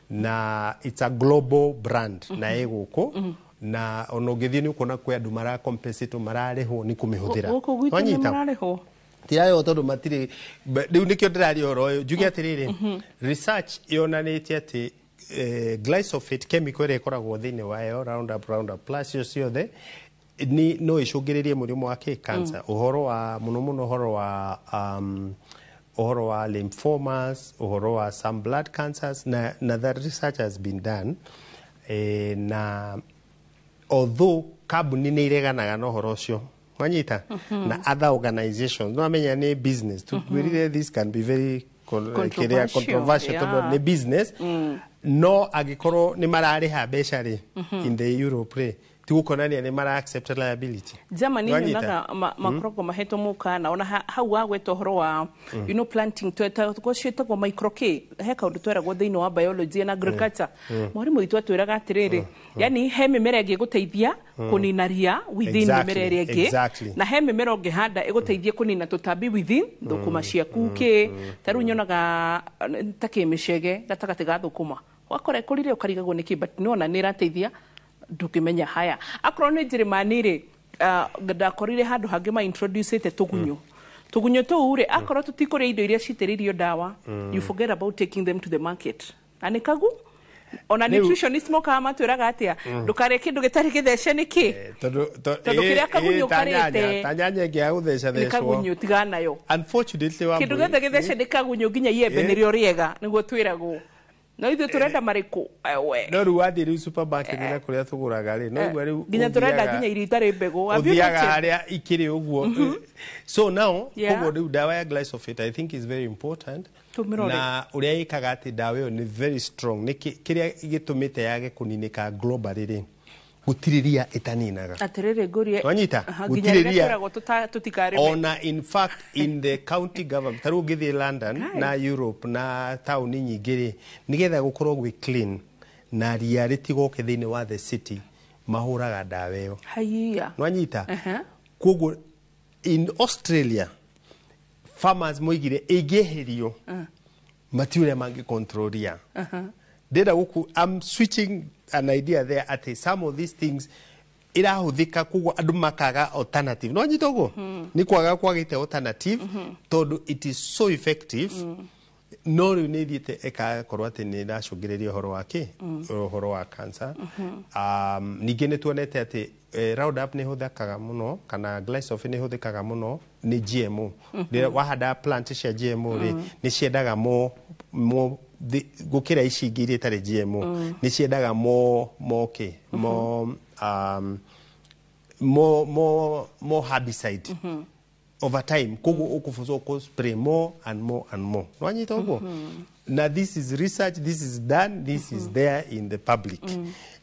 S3: na it's a global brand na ĩ gũkũ, na ona ũngĩthiĩ nĩ ũkuona kwĩ andũ maracompensatwo, mararĩhwo nĩ kũmĩhũthĩra.
S2: Gũkũ gwitũ nĩ
S3: Wanyita?
S2: mararĩhwo.
S3: Tirarĩhwo tondũ matirĩ rĩu nĩkĩo ndĩraria ũhoro ũyũ njuge atĩrĩrĩ, research yonanĩtie atĩ glyphosate chemical ĩrĩa ĩkoragwo thĩinĩ wayo, Roundup, Roundup Plus, icio ciothe ni no icũngĩrĩrie mũrimũ wa kĩ, cancer, ũhoro wa mũno mũno ũhoro wa lymphomas, ũhoro wa some blood cancers, na that research has been done, na although kambuni nĩ ireganaga na ũhoro ũcio, wanyita, na other organizations, no amenya nĩ business tukwĩrire, this can be very kĩrĩa,
S2: Controversial,
S3: controversial tondũ nĩ business. No angĩkorwo nĩ mararĩha mbeca rĩ, in the Europe rĩ, ti gũkonania nĩ mara accept liability.
S2: Germany.
S3: Wanyita?
S2: Nyonaga makoragwo mahetwo mũkana ona hau wagweta ũhoro wa planting ciĩtagwo micro k, he kaũndũ tweragwo thĩinĩ wa biology na agriculture. Mwarimũ witũ atwĩraga atĩrĩrĩ, yani he mĩmera ĩngĩ ĩgũteithia kũnina ria within mĩmera ĩrĩa ĩngĩ, na he mĩmera ũngĩhanda ĩgũteithie kũnina tũtambi within thũkũma ciaku kĩ. Ta rĩu nyonaga ta kĩmĩcege gatagatĩ ga thũkũma, wakora ĩkũrire ũkarigagwo nĩkĩ, but nĩwona nĩ ĩrateithia, ndũngĩmenya. Haya, akorwo nĩ Njĩrĩmani rĩ, Ndakorire handũ hangĩ ma introducete tũgunyũ. Tũgunyũ tũu rĩ, akorwo tũtikũrĩa indo iria citĩrĩirio ndawa, you forget about taking them to the market. Na nĩ kagu ona nutritionist mokaga matwĩraga atĩa, ndũkarĩe kĩndũ gĩtarĩ gĩthece nĩkĩ?
S3: Tondũ
S2: Tondũ kĩrĩa kagunyũ
S3: ta nyanya,
S2: karĩte
S3: ta nyanya ĩngĩ ya gũtheca
S2: nĩ
S3: thecwo.
S2: Kagunyũ tigana nayo.
S3: Unfortunately, wa
S2: Kĩndũ gĩothe gĩthece nĩ kagunyũ, nginya iembe nĩrĩo rĩega, nĩguo twĩragwo, no ithuĩ tũrenda marĩkũ? Ewe.
S3: No rĩu wathiĩ rĩu supermarket na kũrĩa tũgũraga rĩ, no igua rĩu
S2: Nginya tũrenda
S3: ũthiaga-
S2: nginya irio itarĩ mbegũ. Have you
S3: ũthiaga
S2: noted?
S3: harĩa ikĩrĩ ũguo. So now, koguo rĩu ndawa ya glyphosate, I think, is very important.
S2: Tũmĩrore.
S3: Na ũrĩa ĩkaga atĩ ndawa ĩyo nĩ very strong. Nĩ kĩrĩa gĩtũmĩte yage kũninĩka globally rĩ, gũtirĩ ria ĩtaninaga.
S2: Atĩrĩrĩ, ngũrie.
S3: Wanyita?
S2: Aha,
S3: Gũtirĩ
S2: nginya rĩrĩa
S3: ria.
S2: twĩragwo tũtikarĩme.
S3: Ona in fact in the county government, ta rĩu ũngĩthiĩ London na Europe na taũni nyingĩ rĩ, nĩgetha gũkorwo gwĩ clean na ria rĩtigoke thĩinĩ wa the city, mahũraga ndawa ĩyo.
S2: Haiya.
S3: Nwanyita? Koguo in Australia farmers moigire ĩngĩeherio mati ũrĩa mangĩ control ria. Ndĩrenda gũkũ, I'm switching an idea there atĩ some of these things irahũthĩka, koguo andũ makaga alternative. No nyita ũguo nĩ kwaga kwagĩte alternative tondũ it is so effective. No rĩu nĩ ĩthiĩte ĩkakorwo atĩ nĩ ĩracũngĩrĩria ũhoro wa kĩ, ũhoro wa cancer. Ningĩ nĩ tuonete atĩ Roundup nĩ ĩhũthĩkaga mũno kana glyphosate nĩ ĩhũthĩkaga mũno nĩ GMO. Rĩrĩa wahanda plant cia GMO rĩ, nĩ ciendaga mo gũkĩra ici ingĩ iria itarĩ GMO. Nĩ ciendaga mo kĩ, mo more herbicide over time. Koguo ũkũbũcwo kũ spray more and more and more. Nwanyita ũguo? Na this is research, this is done, this is there in the public.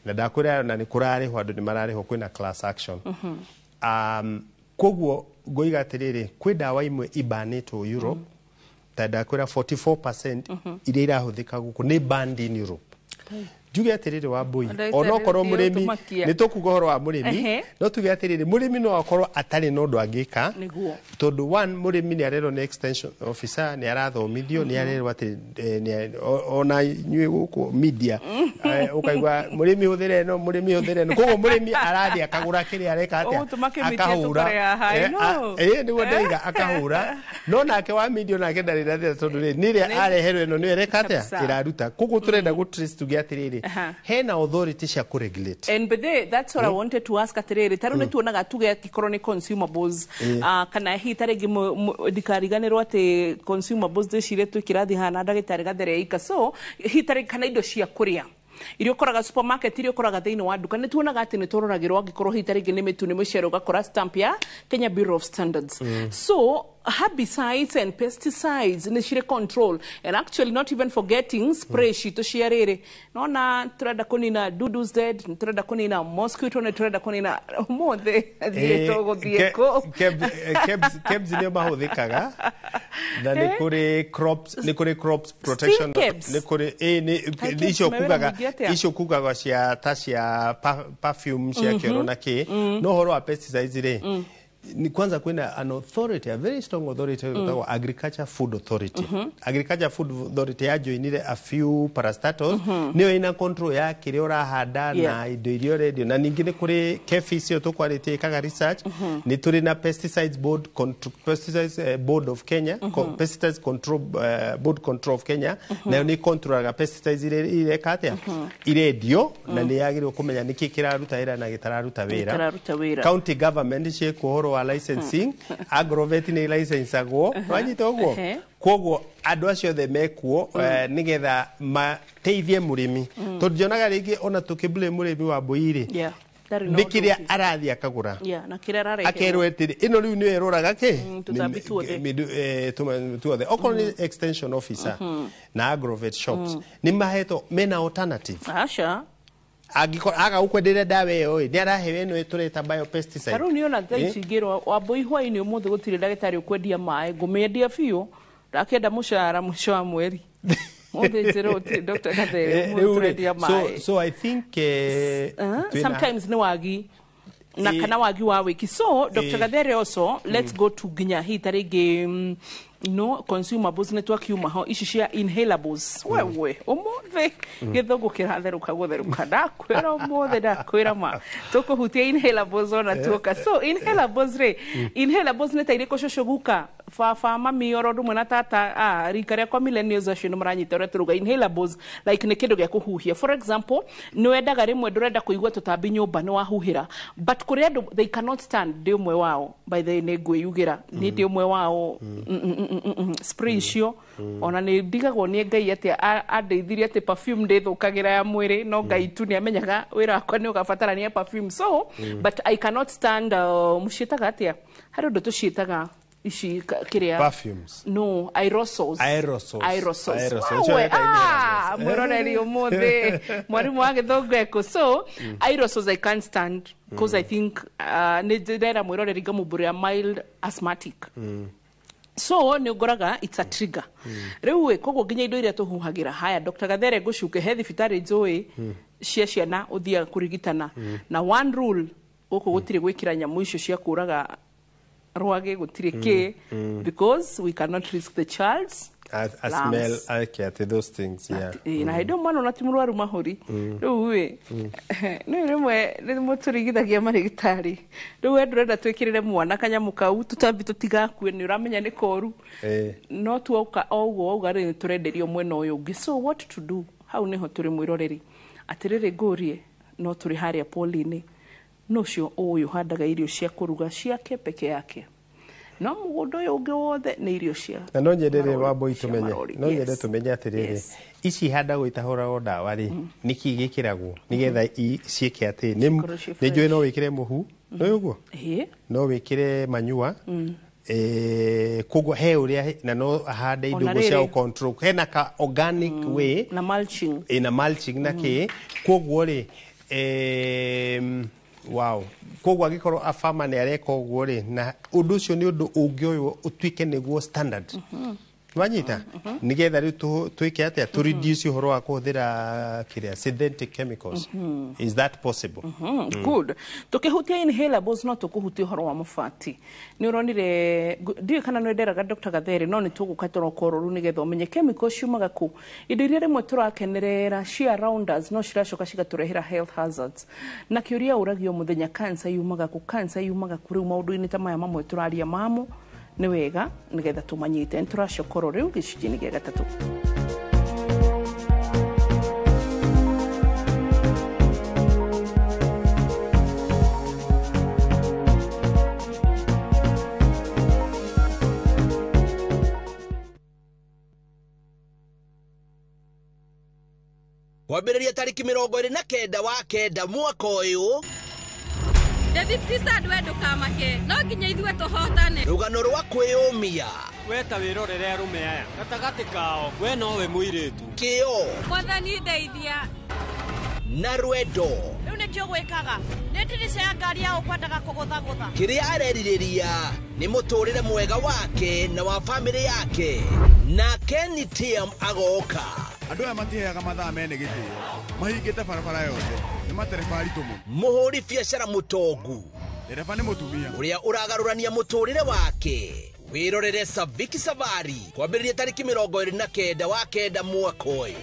S3: Na ndakwĩra na nĩ kũrarĩhwo, andũ nĩ mararĩhwo, kwĩna class action. Koguo ngoiga atĩrĩrĩ, kwĩ ndawa imwe ibanĩtwo Europe, ta ndakwĩra 44% iria irahũthĩka gũkũ nĩ banned in Europe. Njuge atĩrĩrĩ, wa mbui,
S2: Ndagĩtarĩ,
S3: onokorwo
S2: ũthiĩ
S3: mũrĩmi
S2: ũtũmakia.
S3: nĩ tũkuga ũhoro wa mũrĩmi, no tuge atĩrĩrĩ, mũrĩmi no akorwo atarĩ na ũndũ angĩka. Tondũ one, mũrĩmi nĩ arerwo nĩ extension officer, nĩ arathomithio, nĩ arerwo atĩ ona inyuĩ gũkũ media, ũkaigua mũrĩmi hũthĩra ĩno, mũrĩmi hũthĩra ĩno. Koguo mũrĩmi arathiĩ akagũra kĩrĩa areka atĩa,
S2: Ũgũtũma kĩmĩtia tũkore haha, I know.
S3: Nĩguo ndaiga, akahũra. No nake wa media nake ndarĩ na thĩna, tondũ rĩ, nĩ ĩrĩa areherwo ĩno nĩyo ĩreka atĩa, ĩraruta. Koguo tũrenda gũ trace tuge atĩrĩrĩ, hena authority cia kũregulate.
S2: And but they, that's what I wanted to ask atĩrĩrĩ, ta rĩu nĩ tuonaga tuge angĩkorwo nĩ consumables, kana hihi ta rĩngĩ ndikariganĩrwo atĩ consumables ndĩcire twĩ kĩrathi haha na ndagĩtarĩ Gathere ika. So hihi ta rĩngĩ kana indo cia kũrĩa iria ũkoraga supermarket, iria ũkoraga thĩinĩ wa nduka, nĩ tuonaga atĩ nĩ tũroragĩrwo angĩkorwo hihi ta rĩngĩ nĩ mĩtu, nĩ mĩcere, ũgakora stamp ya Kenya Bureau of Standards. So herbicides and pesticides nĩ cirĩ control, and actually not even forgetting spray citũ cia rĩrĩ, nona tũrenda kũnina dudus dead, nĩ tũrenda kũnina mosquito, nĩ tũrenda kũnina ũmũthĩ thiĩ tũgũthiĩ kũ?
S3: KEBS nĩo mahũthĩkaga, na nĩ kũrĩ crops, nĩ kũrĩ crops protection.
S2: KEBS?
S3: Nĩ kũrĩ nĩ
S2: Kaĩ KEBS
S3: icio
S2: mawĩra
S3: kugaga
S2: maingĩ atĩa?
S3: Icio kugaga cia ta cia perfume cia kĩoro na kĩ. No ũhoro wa pesticides rĩ, ni kwanza kwina an authority, a very strong authority ĩtagwo Agriculture Food Authority. Agriculture Food Authority yajoinire a few parastatals, nĩyo ina control ya kĩrĩa ũrahanda na indo iria ũrendio. Na ningĩ nĩ kũrĩ KEPHIS, ĩyo tũkwarĩtie ĩkaga research. Nĩ tũrĩ na Pesticides Board, Pesticides Board of Kenya, Pesticides Control Board Control of Kenya, nayo nĩ controlaga pesticides iria ireka atĩa, irendio, na nĩ yagĩrĩirwo kũmenya nĩkĩ kĩraruta wĩra na gĩtararuta wĩra.
S2: Gĩtararuta wĩra.
S3: County government ciĩkwo ũhoro wa licensing, agrovet nĩ licensagwo. Wanyita ũguo? Koguo andũ acio othe mekuo nĩgetha mateithie mũrĩmi, tondũ njonaga rĩngĩ ona tũkĩblame mũrĩmi wa mbũi rĩ,
S2: Ndarĩ na
S3: nĩ
S2: ũndũ
S3: kĩrĩa
S2: ũngĩ.
S3: Arathiĩ akagũra,
S2: Yeah, na kĩrĩa arareherwo.
S3: akerwo atĩrĩ ĩno rĩu nĩyo ĩroraga kĩ.
S2: Tũtambi tuothe.
S3: Tuothe. Okorwo nĩ extension officer na agrovet shops nĩ mahetwo mena alternative.
S2: Aca.
S3: Angĩkorwo aga gũkwenderia ndawa ĩyo ĩ, nĩ araheo ĩno tũreta biopesticide.
S2: Ta rĩu nĩ ona thaa ici ngĩrwo wambũi hwainĩ ũmũthĩ gũtirĩ ndagĩtarĩ ũkwendia maĩ, ngũmĩendia biũ, ndakĩenda mũcara mũico wa mweri. Ũmũthĩ njĩrwo gũtirĩ Dr. Gathere, ũmũthĩ
S3: rĩu rĩ,
S2: tũrendia
S3: so,
S2: maĩ.
S3: so I think
S2: Sometimes nĩ wagi na kana wagi wa wiki. So Dr. Gathere, also let's go to nginya hihi ta rĩngĩ No consumables nĩ twakiuma ho ici cia inhalables wewe ũmũthĩ gĩthũngũ kĩratherũka gũtherũka, ndakwĩra ũmũthĩ, ndakwĩra ma tũkũhutia inhalables ona tuoka. So inhalables rĩ, inhalables nĩ ta irĩkũ, cũcũ, guka, baba, mami, oro ũndũ ũmwe na tata, rika rĩakwa, millennials acio nĩ maranyita ũrĩa tũruga. Inhalables like nĩ kĩndũ gĩa kũhuhia. For example, nĩ wendaga rĩmwe ndũrenda kũigua tũtambi nyũmba, nĩ wahuhĩra, but kũrĩ andũ they cannot stand. Ndĩ ũmwe wao, by the way, nĩ ngwĩyugĩra nĩ ndĩ ũmwe wao. Spray icio ona nĩ ndigagwo nĩ Ngai atĩ andeithirie atĩ perfume ndĩthũkagĩra ya mwĩrĩ, no Ngai tu nĩ amenyaga wĩra wakwa nĩ ũgabatarania perfume, so but I cannot stand, mũciĩtaga atĩa, harĩ ũndũ tũciĩtaga ici kĩrĩa.
S3: Perfumes.
S2: No, aerosols.
S3: Aerosols.
S2: Aerosols.
S3: Aerosols.
S2: Wawe,
S3: Icio weta inhalables.
S2: Mwĩroreri ũmũthĩ mwarimũ wa gĩthũngũ eko. So aerosols I can't stand because I think nĩ ndĩrera mwĩroreri ngamumbũrĩra mild asthmatic, so nĩ ũkoraga it's a trigger. Rĩu ĩ koguo nginya indo iria tũhuhagĩra haya, Dr. Gathere, ngũcuke he thibitarĩ njũĩ cia ciana ũthiaga kũrigitana na one rule, gũkũ gũtirĩ gwĩkĩra nyamũ icio cia kũraga rwagĩ, gũtirĩ kĩ, because we cannot risk the child's
S3: A
S2: lungs.
S3: Smell okay, at those things, yeah.
S2: Ĩ, na hĩndĩ ĩyo mwana ona ti mũrwaru mahũri. Rĩu ĩ nĩ rĩmwe nĩ mũtũrigithagia marĩgĩtarĩ, rĩu we ndũrenda twĩkĩrĩre mwana kanyamũ kau tũtambi tũtigakue, nĩ ũramenya nĩ koru, no tuoka o ũguo wauga rĩ, tũrenderio mwena ũyũ ũngĩ. So what to do? Hau nĩho tũrĩ mwĩroreri. Atĩrĩrĩ, ngũrie, no tũrĩ harĩa poli-inĩ no ũcio ũyũ handaga irio cia kũruga ciake peke yake, no mũgũnda ũyũ ũngĩ wothe nĩ irio cia
S3: Na no nyende rĩ
S2: marori,
S3: Wambui
S2: cia
S3: tũmenye
S2: marori.
S3: no nyende tũmenye atĩrĩrĩ, ici ihandagwo itahũragwo ndawa rĩ, nĩkĩ gĩkĩragwo nĩgetha ciĩke atĩ nĩ
S2: Cikorwo ciĩ
S3: nĩ njũĩ no wĩkĩre mũhu, nĩ ũguo,
S2: Ĩĩ.
S3: no wĩkĩre manyua, koguo he ũrĩa na no ahande indo
S2: Ona
S3: ũguo cia
S2: rĩrĩ.
S3: control, hena ka organic way
S2: na mulching.
S3: Ina mulching na kĩ. Koguo rĩ, wow, koguo angĩkorwo a farmer nĩ areka ũguo rĩ, na ũndũ ũcio nĩ ũndũ ũngĩoywo ũtuĩke nĩguo standard, wanyita, nĩgetha rĩu twĩke atĩa tũ reduce ũhoro wa kũhũthĩra kĩrĩa synthetic chemicals. Is that possible?
S2: Good. Tukihutia inhalables, no tukuhutia ũhoro wa mabati. Nĩ ũronire, ndiũĩ kana nĩ nderaga Dr. Gathere, no nĩ tũgũka tũroko rũru nĩgetha ũmenye chemicals ciumaga kũ. Indo iria rĩmwe tũrakenerera cia around us no ciracoka cigatũrehera health hazards. Na kĩũria ũragio mũthenya, cancer yumaga kũ? Cancer yumaga kũ? Rĩu maũndũ-inĩ ta maya mamwe tũraria mamo nĩ wega nĩgetha tũmanyite. Nĩ tũracokoro rĩu gĩcunjĩ-inĩ gĩa gatatũ.
S4: Kwambĩrĩria tarĩki 29 wa 9 mwaka ũyũ.
S7: David Pizard, we ndũkamake, no nginya ithuĩ tũhotane.
S4: Rũgano rwa kwĩyũmia.
S5: We ta wĩrorere arũme aya gatagatĩ kao, we nowe mũirĩtu.
S4: Kĩo
S7: Mwathani ndeithia.
S4: na rwendo.
S6: Rĩu nĩkĩo gwĩkaga nĩ ndirica ya ngari ya ũkwendaga kũgũthagũtha.
S4: Kĩrĩa arerirĩria nĩ mũtũrĩre mwega wake na wa bamĩrĩ yake, na Kenny Tiam agoka.
S15: Andũ aya matiheaga mathaa mene gĩtĩo, mahingĩte barabara yothe, nĩ matereba aritũ mũno.
S4: Mũhũri biacara mũtongu.
S15: Ndereba nĩ mũtumia.
S4: Ũrĩa ũragarũrania mũtũrĩre wake. Wĩrorere Saviki Savari kwambĩrĩria tarĩki 29 wa 9 mwaka ũyũ.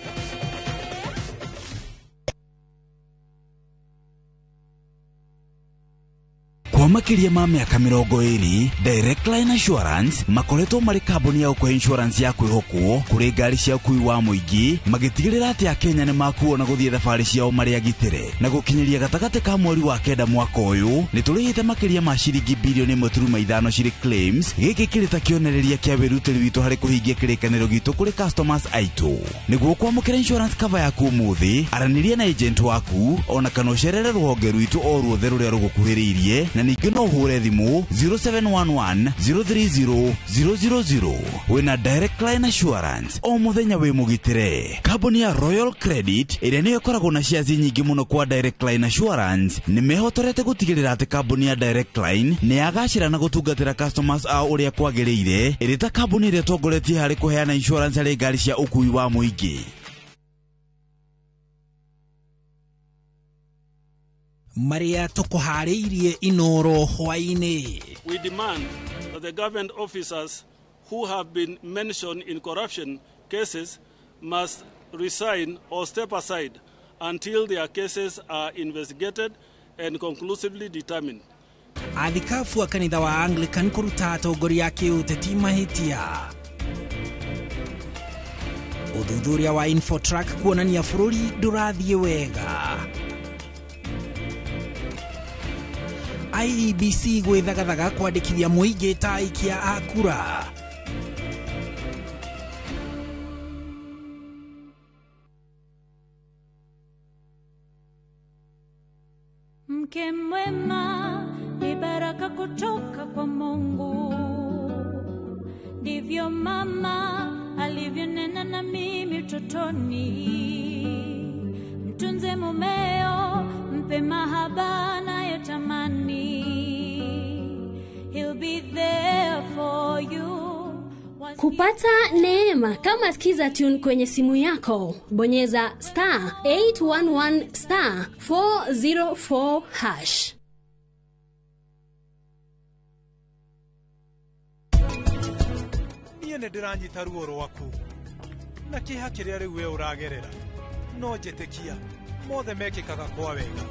S16: Kwa makĩria ma mĩaka 20, Direct Line Assurance makoretwo marĩ kambuni ya gũkũhe insurance ya kwĩhokwo kũrĩ ngari cia ũkui wa mũingĩ, magĩtigĩrĩra atĩ Akenya nĩ makuo na gũthiĩ thabarĩ ciao marĩ agitĩre. Na gũkinyĩria gatagatĩ ka mweri wa 9 mwaka ũyũ, nĩ tũrĩhĩte makĩria ma ciringi bilioni 1.5 cirĩ claims. Gĩkĩ kĩrĩ ta kĩonereria kĩa wĩrutĩri witũ harĩ kũhingia kĩrĩkanĩro gitũ kũrĩ customers aitũ. Nĩguo kwamũkĩra insurance cover yaku ũmũthĩ, aranĩria na agent waku ona kana ũcerere rũhonge rwitũ o ruothe rũrĩa rũgũkuhĩrĩirie, na ningĩ no ũhũre thimũ 0711 030 000. Wĩna Direct Line Assurance, o mũthenya wĩ mũgitĩre. Kambuni ya Royal Credit, ĩrĩa nĩyo ĩkoragwo na shares nyingĩ mũno kwa Direct Line Assurance, nĩ mehotorete gũtigĩrĩra atĩ kambuni ya Direct Line nĩ yagacĩra na gũtungatĩra customers ao ũrĩa kwagĩrĩire, ĩrĩ ta kambuni ĩrĩa ĩtongoretie harĩ kũheana insurance harĩ ngari cia ũkui wa mũingĩ.
S17: Marĩa tũkũharĩirie Inoro hwaĩ-inĩ.
S18: We demand that the government officers who have been mentioned in corruption cases must resign or step aside until their cases are investigated and conclusively determined.
S17: Athikabu a kanitha wa Anglican kũruta atongoria a kĩũteti mahĩtia. Ũthuthuria wa Infotrack kuonania bũrũri ndũrathiĩ wega. IEBC gwĩthagathaga kwandĩkithia mũingĩ ta aikia a kura.
S19: Mke mwema ni baraka kutoka kwa Mungu, ndivyo mama alivyonena na mimi utotoni. Mtunze mumeo, mpe mahaba anayotamani, he'll be there for you.
S20: Kupata neema kama Skiza Tune kwenye simu yako, bonyeza star 811 star 404 hash.
S21: Niĩ nĩ ndĩranyita ruo rwaku na kĩeha kĩrĩa rĩu we ũragerera, no njĩtĩkia mothe mekĩkaga kwa wega.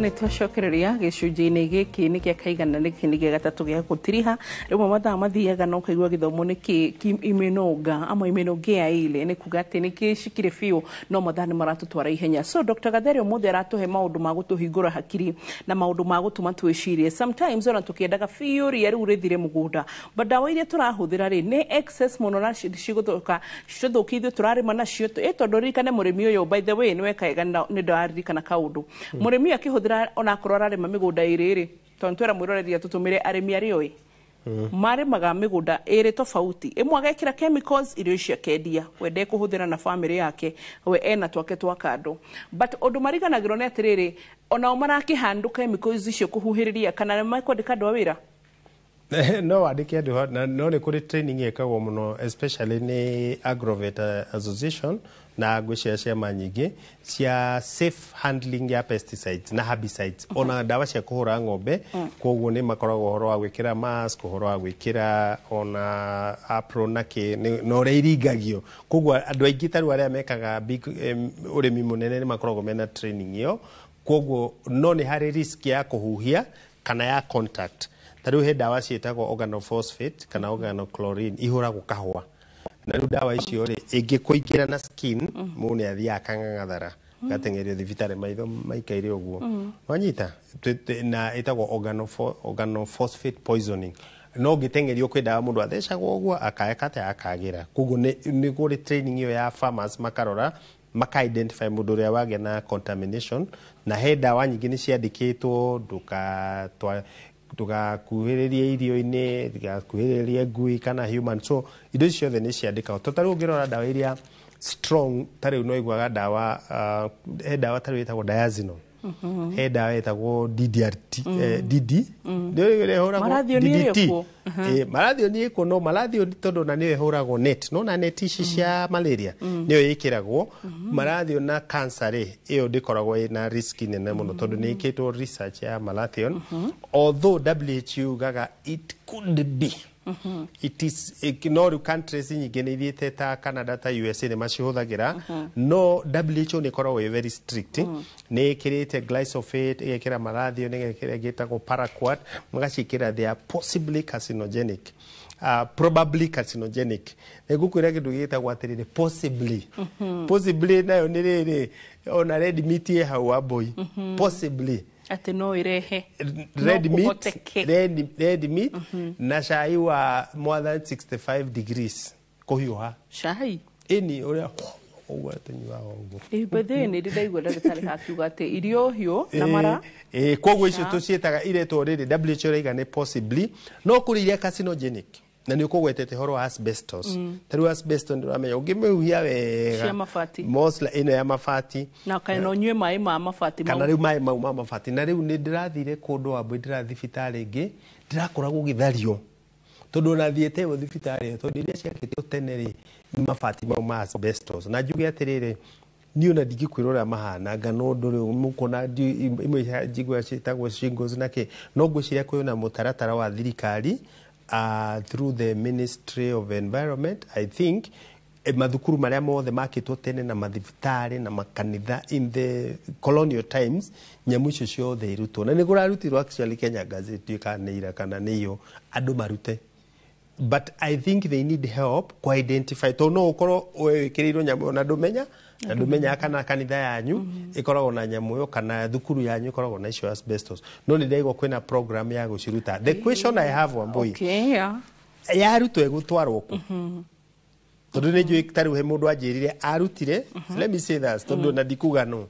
S2: Nĩ twacokereria gĩcunjĩ-inĩ gĩkĩ nĩ gĩa kaigana nĩkĩ nĩ gĩa gatatũ gĩa gũtiriha. Rĩmwe mathaa mathiaga na ũkaigua gĩthomo nĩ imenoga ama imenogea ile nĩ kuga atĩ nĩ kĩcikire biũ, no mathaa nĩ maratũtwara ihenya. So Dr. Gatheri ũmũthĩ aratũhe maũndũ ma gũtũhingũra hakiri na maũndũ ma gũtũma twĩcirie. Sometimes ona tũkĩendaga biũ ria rĩu rĩthire mũgũnda, but ndawa iria tũrahũthĩra rĩ nĩ excess mũno na cigũthũka citũthũkie ithuĩ tũrarĩma nacio. Tondũ ririkane mũrĩmi ũyũ, by the way, nĩ weka wega nĩ ndaririkana kaũndũ. Mũrĩmi akĩhũthĩra onakorwo ararĩma mĩgũnda ĩrĩ rĩ, tondũ twĩra mwĩroreria tũtũmĩre arĩmi arĩa oĩ marĩmaga mĩgũnda ĩrĩ tofauti, ĩmwe agekĩra chemicals irio icio akendia, we ndekũhũthĩra na famĩlĩ yake, we ena twake twa kando. But ũndũ mariganagĩrwo nĩ atĩrĩrĩ, onao marakĩhandũ chemicals icio kũhuhĩrĩria, kana nĩ mekwandĩka andũ a wĩra?
S3: No wandĩke andũ, no nĩ kũrĩ training ĩkagwo mũno especially nĩ Agrovet Association na ngwĩciria ciama nyingĩ cia safe handling ya pesticides na herbicides, ona ndawa cia kũhũra ng'ombe. Koguo nĩ makoragwo ũhoro wa gwĩkĩra mask, ũhoro wa gwĩkĩra ona apron na kĩ na ũrĩa iringagio. Koguo andũ aingĩ ta rĩu arĩa mekaga big ũrĩmi mũnene nĩ makoragwo mena training ĩyo. Koguo no nĩ harĩ risk ya kũhuhia kana ya contact. Ta rĩu he ndawa ciĩtagwo organophosphate kana organochlorine ihũragwo kahũa, na rĩu ndawa icio rĩ ĩngĩkũingĩra na skin, mũndũ nĩ athiaga akang'ang'athara gateng'erio thibitarĩ maitho maikaire ũguo, wanyita, na ĩtagwo organophosphate poisoning. No ũngĩteng'erio kwĩ ndawa mũndũ athecagwo ũguo akaeka atĩa akagĩra. Koguo nĩ kũrĩ training ĩyo ya farmers, makarora maka identify mũndũ ũrĩa wagĩa na contamination, na he ndawa nyingĩ nĩ ciandĩkĩtwo ndũgakuhĩrĩrie irio-inĩ, ndũgakuhĩrĩrie ngui kana human. So indo icio ciothe nĩ ciandĩkagwo. To ta rĩu ũngĩrora ndawa iria strong, ta rĩu no iguaga ndawa, he ndawa ta rĩu ĩtagwo diazinon, he ndawa ĩtagwo DDRT, DD nĩyo ĩrĩa ĩhũragwo DDT. Marathion ĩkuo, no marathion tondũ na nĩyo ĩhũragwo net, no na net ici cia malaria nĩyo ĩkĩragwo marathion. Na cancer rĩ, ĩyo ndĩkoragwo ĩna risk nene mũno tondũ nĩ ĩkĩtwo research ya malathion, although WHO yugaga it could be. It is no rĩu countries nyingĩ nĩ ithiĩte ta Canada ta USA nĩ macihũthagĩra, no WHO nĩ ĩkoragwo ĩ very strict, nĩ ĩkĩrĩte glyphosate, ĩgekĩra malathion, ĩgekĩra ĩngĩ ĩtagwo paraquat, magaciĩkĩra they are possibly carcinogenic, probably carcinogenic. Nĩ ngũkwĩra kĩndũ gĩtagwo atĩrĩrĩ possibly. Possibly nayo nĩ rĩrĩ, ona red meat ĩ hau Wambui, possibly
S2: atĩ no ĩrehe
S3: red meat, red meat na cai wa more than 65 degrees kũhiũha.
S2: Cai
S3: ĩni ũrĩa ũguo tũnyuaga ũguo.
S2: By nĩ ndĩ ndaigua ndagĩtarĩ akiuga atĩ irio hiũ na mara.
S3: Koguo icio tũciĩtaga iretwo rĩrĩ WHO ĩraiga nĩ possibly, no kũrĩ iria carcinogenic. Na nĩ ũkũgwetete ũhoro wa asbestos. Ta rĩu asbestos ndĩramenya ũngĩmĩhuhia wega
S2: Cia mabati.
S3: Mostly ĩno ya mabati.
S2: Na kana ũnyue maĩ ma mabati
S3: kana
S2: mau.
S3: Rĩu maĩ mau ma mabati. Na rĩu nĩ ndĩrathire kũndũ, Wambui, ndĩrathiĩ thibitarĩ ĩngĩ, ndĩrakora gũgĩthario, tondũ ona thiĩte ĩyo thibitarĩ ĩyo, tondũ iria ciakĩtwo tene rĩ, nĩ mabati mau ma asbestos. Na njuge atĩrĩrĩ, niĩ ona ndingĩkwĩra ũrĩa mahana nga, no ũndũ rĩu mũkuona imwe njigua ciĩtagwo shingles na kĩ, no ngwĩciria kwĩna mũtaratara wa thirikari through the Ministry of Environment, I think, mathukuru marĩa mothe makĩtwo tene na mathibitarĩ na makanitha in the colonial times, nyamũ icio ciothe irutwo. Na nĩ kũrarutirwo actually Kenya Gazette, kana nĩ ira kana nĩ iyo, andũ marute, but I think they need help ku identify, tondũ no ũkorwo wĩkĩrĩirwo nyamũ ĩyo na ndũmenya, na ndũmenyaga kana kanitha yanyu ĩkoragwo na nyamũ ĩyo kana thukuru yanyu ĩkoragwo na icio asbestos. No nĩ ndaigua kwĩna program ya gũciruta. The question I have, Wambui, yarutwo ĩgũtwarwo kũ? Tondũ nĩ njũĩ ta rĩu he mũndũ anjĩrire arutire, let me say that, tondũ na ndikuga no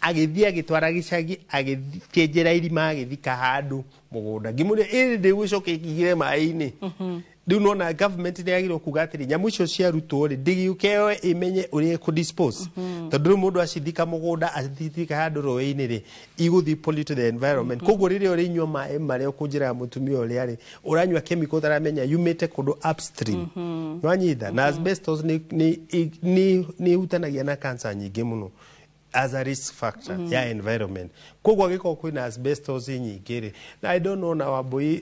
S3: agĩthiĩ agĩtwara gĩcagi, agĩkĩenjera irima, agĩthika handũ mũgũnda. Ngĩmũria ĩrĩ ndĩgũcoka ĩkĩingĩre maĩ-inĩ. Rĩu nona government nĩ yagĩrĩirwo kuga atĩrĩ, nyamũ icio ciarutwo rĩ, ndĩgĩũke yoe ĩmenye ũrĩa ĩkũ-dispose, tondũ rĩu mũndũ acithika mũgũnda, acithika handũ rũĩ-inĩ rĩ, igũthiĩ pollute the environment. Koguo rĩrĩa ũrĩnyua maĩ marĩa ũkũnjĩra mũtumia ũrĩa rĩ, ũranyua chemical ũtaramenya yumĩte kũndũ upstream. Nwanyita na asbestos nĩ ĩhutanagia na cancer nyingĩ mũno as a risk factor ya environment. Koguo angĩkorwo kwĩna asbestos nyingĩ rĩ, na I don't know na Wambui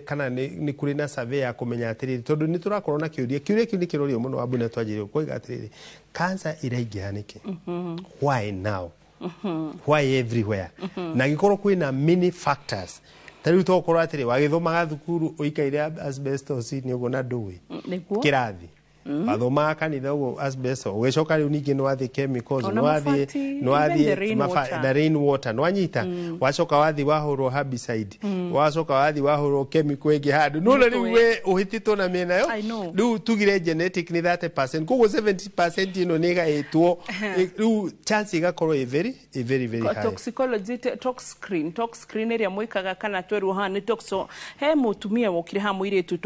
S3: kana nĩ kũrĩ na survey ya kũmenya atĩrĩrĩ, tondũ nĩ tũrakorwo na kĩũria kĩu nĩ kĩrorio mũno, Wambui, na twanjĩrĩrio koiga atĩrĩrĩ, cancer iraingĩha nĩkĩ? Why now? Why everywhere? Na angĩkorwo kwĩna many factors, ta rĩu tokorwo atĩrĩ, wagĩthomaga thukuru ũikaire asbestos nĩ ũguo na ndũĩ
S2: Nĩguo.
S3: Kĩrathi wathomaga kanitha ũguo asbestos, ũgĩcoka rĩu ningĩ nĩ wathiĩ chemicals,
S2: Ona
S3: nĩ wathiĩ
S2: mabati,
S3: nĩ
S2: even the
S3: wathiĩ
S2: rain water.
S3: Na rain water nĩwanyita, wacoka wathiĩ wahũrwo herbicide, wacoka wathiĩ wahũrwo chemical ĩngĩ handũ, nona rĩu
S2: Nĩkũĩ.
S3: we ũhĩtĩtwo na mĩena yo.
S2: I know.
S3: Rĩu tugire genetic nĩ 30%, koguo 70% ĩno nĩ ĩgaĩtwo. Rĩu chance ĩgakorwo ĩ very very high.
S2: Toxicology, tox screen, tox screen ĩrĩa mwĩkaga kana twerwo haha nĩ toxo, he mũtumia wokire haha, mũirĩtu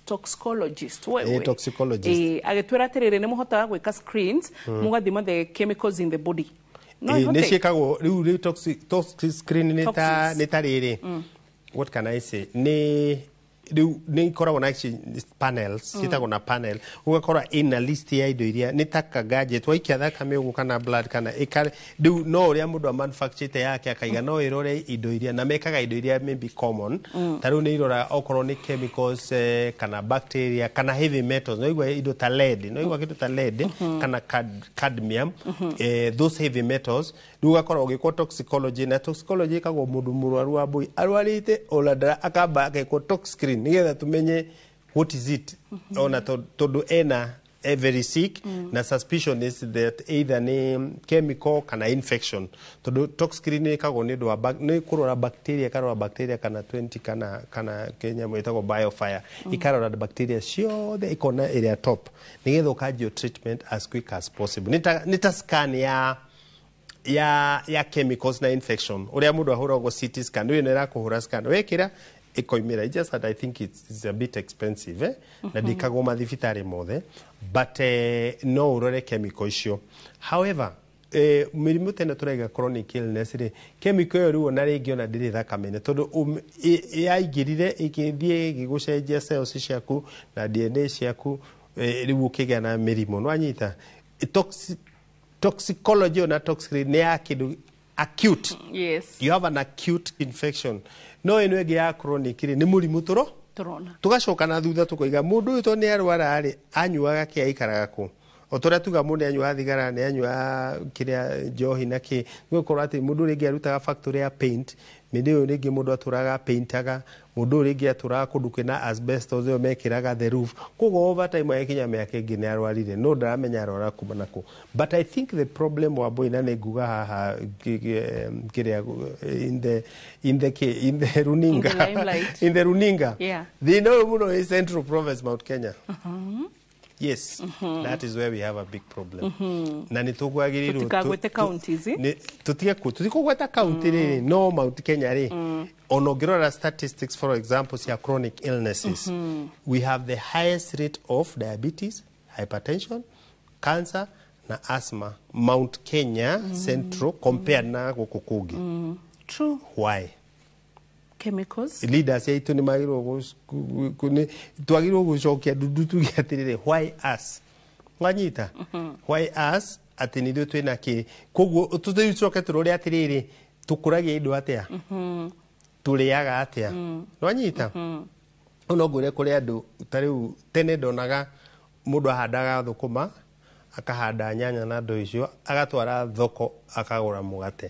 S2: toxicologist wewe.
S3: Toxicologist.
S2: Agĩtwĩra atĩrĩrĩ, nĩ mũhotaga gwĩka screens, mũgathima the chemicals in the body. No
S3: Nĩ
S2: ĩhote?
S3: ciĩkagwo rĩu toxic screen nĩ ta
S2: Toxins.
S3: nĩ ta rĩrĩ, what can I say, nĩ rĩu nĩ ikoragwo na actually panels, ciĩtagwo na panel, ũgakora ĩna list ya indo iria nĩ ta ka gadget waikia thakame ũguo kana blood kana ĩka. Rĩu no ũrĩa mũndũ amanufacturĩte yake akaiga no ĩrore indo iria, na mekaga indo iria maybe common. Ta rĩu nĩ irora okorwo nĩ chemicals, kana bacteria kana heavy metals, no igua indo ta lead, no igua kĩndũ ta lead kana cadmium, those heavy metals. Rĩu ũgakora ũgĩkwo toxicology, na toxicology ĩkagwo mũndũ mũrwaru wa mbũi arwarĩte ona ndara akamba akekwo tox screen nĩgetha tũmenye what is it, ona tondũ ena very sick, na suspicion is that either nĩ chemical kana infection, tondũ tox screen ĩkagwo nĩ ũndũ wa nĩ kũrora bacteria, ĩkarora bacteria kana 20 kana kĩnyamũ ĩtagwo biofire, ikarora bacteria ciothe, ikona ĩrĩa top, nĩgetha ũkanjio treatment as quick as possible. Nĩ ta scan ya chemicals na infection, ũrĩa mũndũ ahũragwo CT scan, rĩu ĩno ĩrakũhũra scan, wekĩra ĩkoimĩra. It's just that I think it's a bit expensive, eh? Na ndĩkagwo mathibitarĩ mothe, but no ũrore chemical icio. However, mĩrimũ ta ĩno tũraiga chronic illness rĩ, chemical ĩyo rĩu ona rĩngĩ ona ndĩrĩ thakame-inĩ, tondũ yaingĩrire ĩgĩthiĩ ĩgĩgũcenjia cells ciaku na DNA ciaku, rĩu ũkĩgĩa na mĩrimũ. Nĩwanyita toxicology ona tox nĩ ya kĩndũ acute. You have an acute infection, no ĩno ĩngĩ ya chronic rĩ, nĩ mũrimũ tũro
S2: Tũrona.
S3: Tũgacoka na thutha tũkoiga mũndũ ũyũ to nĩ arwara rĩ, anyuaga kĩ, aikaraga kũ? O tũrĩa tuga mũndũ nĩ anyuaga thigara, nĩ anyuaga kĩrĩa njohi na kĩ, gũkorwo atĩ mũndũ rĩngĩ arutaga factory ya paint, mĩndĩ ĩyo rĩngĩ mũndũ atũraga paintaga, mũndũ ũyũ rĩngĩ atũraga kũndũ kwĩna asbestos ĩyo mekĩraga the roof. Koguo over time agĩkinya mĩaka ĩngĩ nĩ arwarire, no ndaramenya arwara kuma nakũ. But I think the problem wa Mbui, na nĩ nguga haha kĩrĩa in the runinga,
S2: In the limelight.
S3: In the runinga, thĩna ũyũ mũno wĩ Central Province, Mount Kenya. Yes, that is where we have a big problem. Na nĩ tũkwagĩrĩirwo
S2: Tũtikagwete counties, eh?
S3: Tũtige tũtikũgweta county rĩrĩ, no Mount Kenya rĩ, ona ũngĩrora statistics, for example, cia chronic illnesses, we have the highest rate of diabetes, hypertension, cancer na asthma Mount Kenya Central compared na gũkũ kũngĩ.
S2: True.
S3: Why?
S2: Chemicals.
S3: Leaders aitũ nĩ magĩrĩirwo twagĩrĩirwo gũcokia ndundu tuge atĩrĩrĩ, why us? Wanyita? Why us, atĩ nĩ ithuĩ twĩna kĩ? Koguo tũcoke tũrore atĩrĩrĩ, tũkũragia indo atĩa, tũrĩaga atĩa? Nwanyita? Rĩu no ngwĩre kũrĩ andũ ta rĩu tene ndonaga mũndũ ahandaga thũkũma, akahanda nyanya na ndũ icio, agatwara thoko, akagũra mũgate,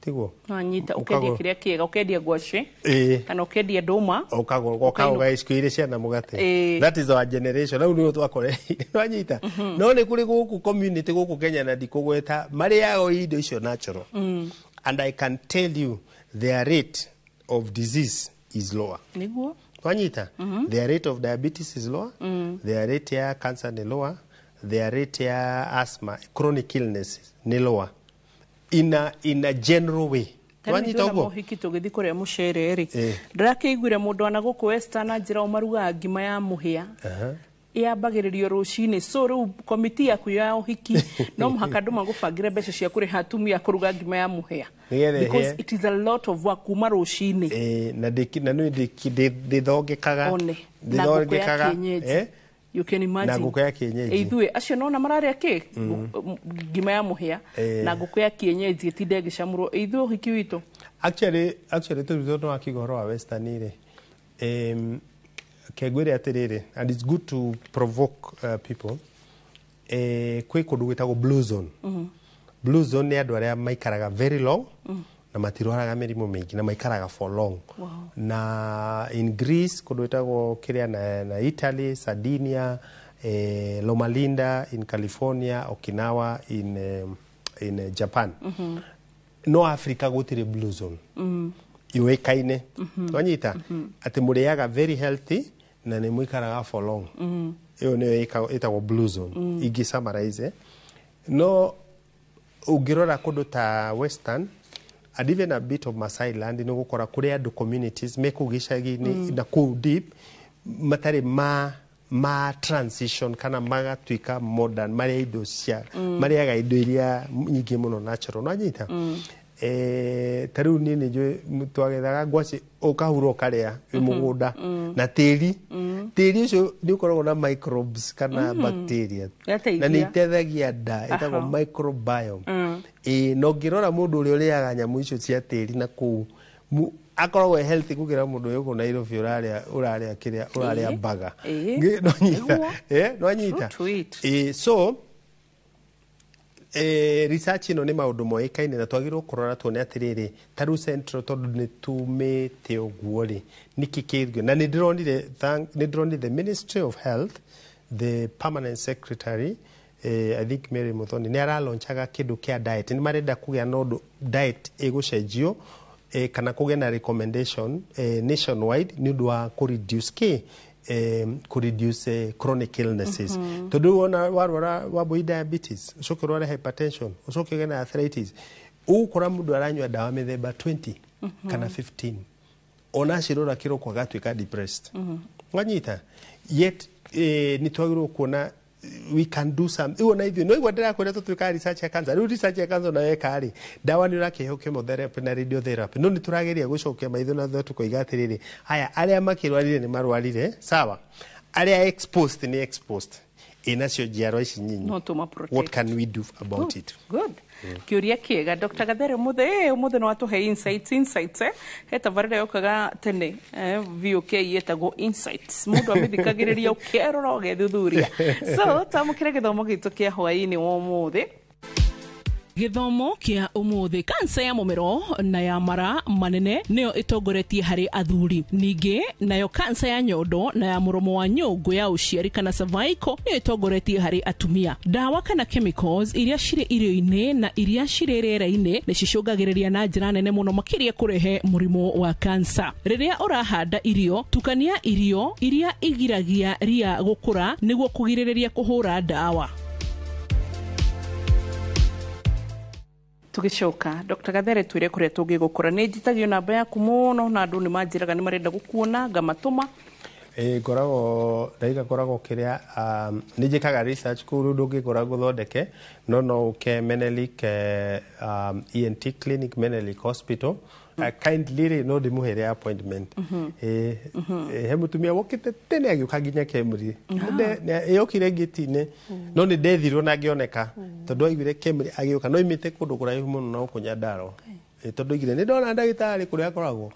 S3: tiguo?
S2: Wanyita, ũkendia
S3: Ũkagũra.
S2: Kĩrĩa kĩega, ũkendia ngwacĩ
S3: Ĩĩ.
S2: kana ũkendia ndũma.
S3: Ũkagũra ũkagũra iciko igĩrĩ ciana mũgate.
S2: Ĩĩ.
S3: That is our generation. Rĩu nĩguo twakoreire, nwanyita? No nĩ kũrĩ gũkũ community gũkũ Kenya, na ndikũgweta, marĩaga o indo icio natural, and I can tell you their rate of disease is lower.
S2: Nĩguo.
S3: Wanyita? Their rate of diabetes is lower, their rate ya cancer nĩ lower, their rate ya asthma, chronic illness nĩ lower in a general way. Wanyita
S2: Tarĩu
S3: ũguo?
S2: Mohiki tũgĩthiĩ kũrĩa mũcere rĩ,
S3: Ĩĩ.
S2: ndĩrakĩiguire mũndũ ana gũkũ Western na njĩra o marugaga ngima ya mũhĩa, yambagĩrĩrio rũcinĩ. So rĩu komiti yaku ya ũhiki no mũhaka andũ magũbangĩre mbeca cia kũrĩha atumia kũruga ngima ya mũhĩa,
S3: Nĩgetha
S2: because
S3: ĩhĩe.
S2: it is a lot of work kuma rũcinĩ.
S3: Ĩĩ, na na nĩ ndĩthongekaga.
S2: One na ngũkũ ya
S3: Ndĩthondekaga,
S2: kienyeji.
S3: eh?
S2: You can imagine.
S3: Na ngũkũ ya kienyeji.
S2: Ithuĩ acio nona mararĩa kĩ? Ngima ya mũhĩa na ngũkũ ya kienyeji ĩtinde ĩgĩcamũrwo. Ithuĩ ũhiki witũ.
S3: Actually tondũ no akiuga ũhoro wa western rĩ, kengwĩre atĩrĩrĩ, and it's good to provoke people, kwĩ kũndũ gwĩtagwo blue zone. Blue zone nĩ andũ arĩa maikaraga very long na matirwaraga mĩrimũ mĩingĩ na maikaraga for long. Na in Greece, kũndũ gwĩtagwo kĩrĩa, na Italy, Sardinia, Loma Linda in California, Okinawa in Japan. No Africa gũtirĩ blue zone yũĩkaine. Wanyita atĩ mũrĩaga very healthy na nĩ mũikaraga for long? Ĩyo nĩyo ĩtagwo blue zone. Ingĩ summarize, no ũngĩrora kũndũ ta western and even a bit of Masai land, nĩ ũgũkora kũrĩ andũ, communities me kũu gĩcagi-inĩ na kũu deep, matarĩ ma transition kana magatuĩka modern, marĩa indo cia marĩaga indo iria nyingĩ mũno natural. Nwanyita? Ta rĩu niĩ nĩ njũĩ twagethaga ngwacĩ, ũkahura ũkarĩa wĩ mũgũnda na tĩri. Tĩri ũcio nĩ ũkoragwo na microbes kana bacteria
S2: Gateithia.
S3: na nĩ iteithagia nda, ĩtagwo microbiome. Ĩĩ, na ũngĩrora mũndũ ũrĩa ũrĩaga nyamũ icio cia tĩri na kũu akoragwo e healthy gũkĩra mũndũ ũyũ gũkũ Nairobi ũrarĩa kĩrĩa ũrarĩa baga. Nĩwanyita?
S2: Nĩguo.
S3: Nĩwanyita?
S2: True to it.
S3: Ĩĩ, so research ĩno nĩ maũndũ moĩkaine na twagĩrĩirwo kũrora tuone atĩrĩrĩ, ta rĩu central, tondũ nĩ tumĩte ũguo rĩ, nĩkĩ kĩngĩ? Na nĩ ndĩronire nĩ ndĩronire the Ministry of Health, the permanent secretary, I think Mary Muthoni, nĩ aralaunchaga kĩndũ kĩa diet. Nĩ marenda kũgĩa na ũndũ diet ĩgũcenjio, kana kũgĩa na recommendation nationwide nĩ ũndũ wa kũ reduce kĩ, kũ reduce chronic illnesses. Tondũ wona warwara wambui diabetes, ũcoke ũrware hypertension, ũcoke ũgĩe na arthritis, ũgũkora mũndũ aranyua ndawa mĩthemba 20 kana 15, ona acirora kĩroko agatuĩka depressed. Wanyita? Yet nĩ twagĩrĩirwo kuona we can do some. Iwo na ithuĩ no igua ndĩrakwĩra tũtuĩkaga research ya cancer. Rĩu research ya cancer nayo ĩka rĩ, ndawa nĩ ũrakĩheo chemotherapy na radiotherapy, no nĩ tũrageria gũcokia maitho na thutha tũkoiga atĩrĩrĩ, haya, arĩa makĩrwarire nĩ marwarire, sawa, arĩa exposed nĩ exposed, ĩ nacio njiarwa ici nyinyi,
S2: No tũma protect.
S3: what can we do about
S2: Good,
S3: it?
S2: Good. Kĩũria kĩega, Dr. Gathere. Mũthĩ ũmũthĩ nĩ watũhe insights, eh? He tabarĩra yokaga tene, VOK, yetagwo Insights. Mũndũ amĩthikagĩrĩria ũkerora ũgethuthuria. So tamũkĩre gĩthomo gitũ kĩa hwaĩ-inĩ wa ũmũthĩ. Gĩthomo kĩa ũmũthĩ, kansa ya mũmero na ya mara manene nĩyo ĩtongoretie harĩ athuri. Ningĩ nayo kansa ya nyondo na ya mũromo wa nyũngũ ya ũciari kana cervical nĩyo ĩtongoretie harĩ atumia. Ndawa kana chemicals iria cirĩ irio-inĩ na iria cirĩ rĩera-inĩ nĩ cicũngagĩrĩria na njĩra nene mũno makĩria kũrehe mũrimũ wa kansa. Rĩrĩa ũrahanda irio, tukania irio iria igiragia ria gũkũra nĩguo kũgirĩrĩria kũhũra ndawa. Tugicoka Dr. Gathere, twire kuria tungigukora. Ni njitagio namba yaku muno na andu ni manjiraga ni marenda gukuona ngamatuma.
S3: Ĩ, ngoragwo ndaiga, ngoragwo kĩrĩa, nĩ njĩkaga research kũu. Rĩu ndũngĩngora ngũthondeke, no ũke Menelik, ENT clinic, Menelik Hospital. Kindly rĩ, no ndĩmũhere appointment. Ĩ, he mũtumia wokĩte tene agĩũka nginya Kemri. Yokire ngĩti-inĩ, no nĩ ndethirwo na ngĩoneka tondũ aiguire Kemri agĩũka, no imĩte kũndũ kũraihu mũno na gũkũ Nyandarũa. Ĩ, tondũ oigire nĩ ndona ndagĩtarĩ kũrĩa akoragwo.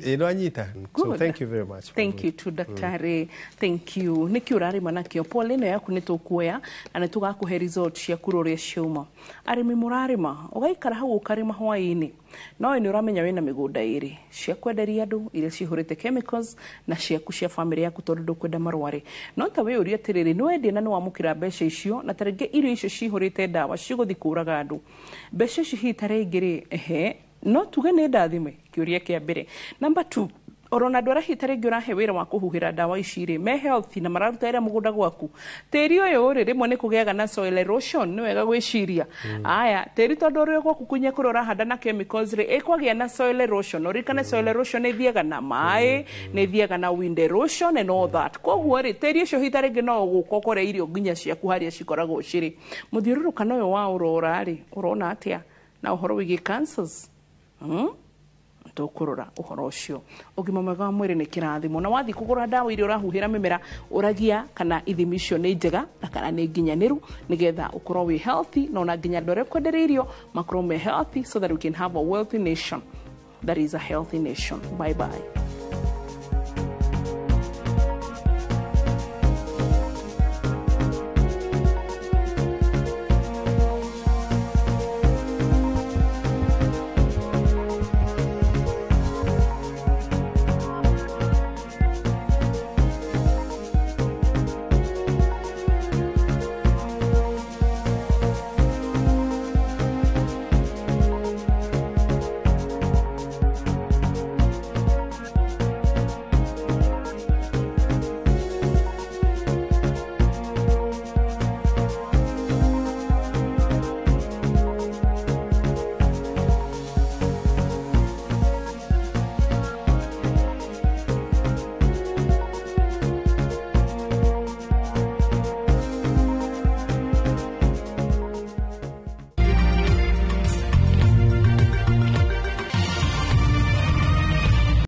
S3: Ĩ, no anyita. So
S2: Good.
S3: thank you very much.
S2: Thank you to daktari. Thank you. Nĩkĩ ũrarĩma nakĩo? Pole ĩno yaku nĩ tũkuoya na nĩ tũgakũhe result ciaku ũrĩa ciauma. Arĩmi mũrarĩma, ũgaikara hau ũkarĩma hwaĩ-inĩ, no we nĩ ũramenya wĩna mĩgũnda ĩrĩ cia kwenderia andũ iria cihũrĩte chemicals na ciaku cia famĩlĩ yaku, tondũ ndũkwenda marware. No ta wĩyũrie atĩrĩrĩ, nĩ wendia na nĩ wamũkĩra mbeca icio, na ta rĩngĩ irio icio cihũrĩte ndawa cigũthiĩ kũraga andũ, mbeca icio hihi ta rĩngĩ rĩ, ehe, no tuge nĩ ndathime? Kĩũria kĩa mbere. Number two, orona andũ arĩa hihi ta rĩngĩ ũrahe wĩra wa kũhuhĩra ndawa ici rĩ, me healthy na mararuta wĩra mũgũnda gwaku? Tĩri ũyũ rĩ, rĩmwe nĩ kũgĩaga na soil erosion. Nĩ wega gwĩciria aya tĩri, tondũ ũrĩ gwaku kunya kũrĩa ũrahanda na chemicals rĩ, ĩkwagĩa na soil erosion. Ũririkane soil erosion nĩ ĩthiaga na maĩ, nĩ ĩthiaga na wind erosion and all that. Koguo rĩ, tĩri ũcio hihi ta rĩngĩ no ũgũka ũkore irio nginya ciaku harĩa cikoragwo cirĩ mũthiũrũrũkano ũyũ wa ũrora rĩ, ũrona atĩa na ũhoro wĩgiĩ cancers? Tũkũrora ũhoro ũcio. Ũgima mwega wa mwĩrĩ nĩ kĩrathimo, na wathiĩ kũgũra ndawa iria ũrahuhĩra mĩmera, ũragia kana ithimi icio nĩ njega na kana nĩ nginyanĩru, nĩgetha ũkorwo wĩ healthy na ona nginya andũ arĩa ũkwenderia irio makorwo me healthy, so that we can have a wealthy nation that is a healthy nation. Bye bye.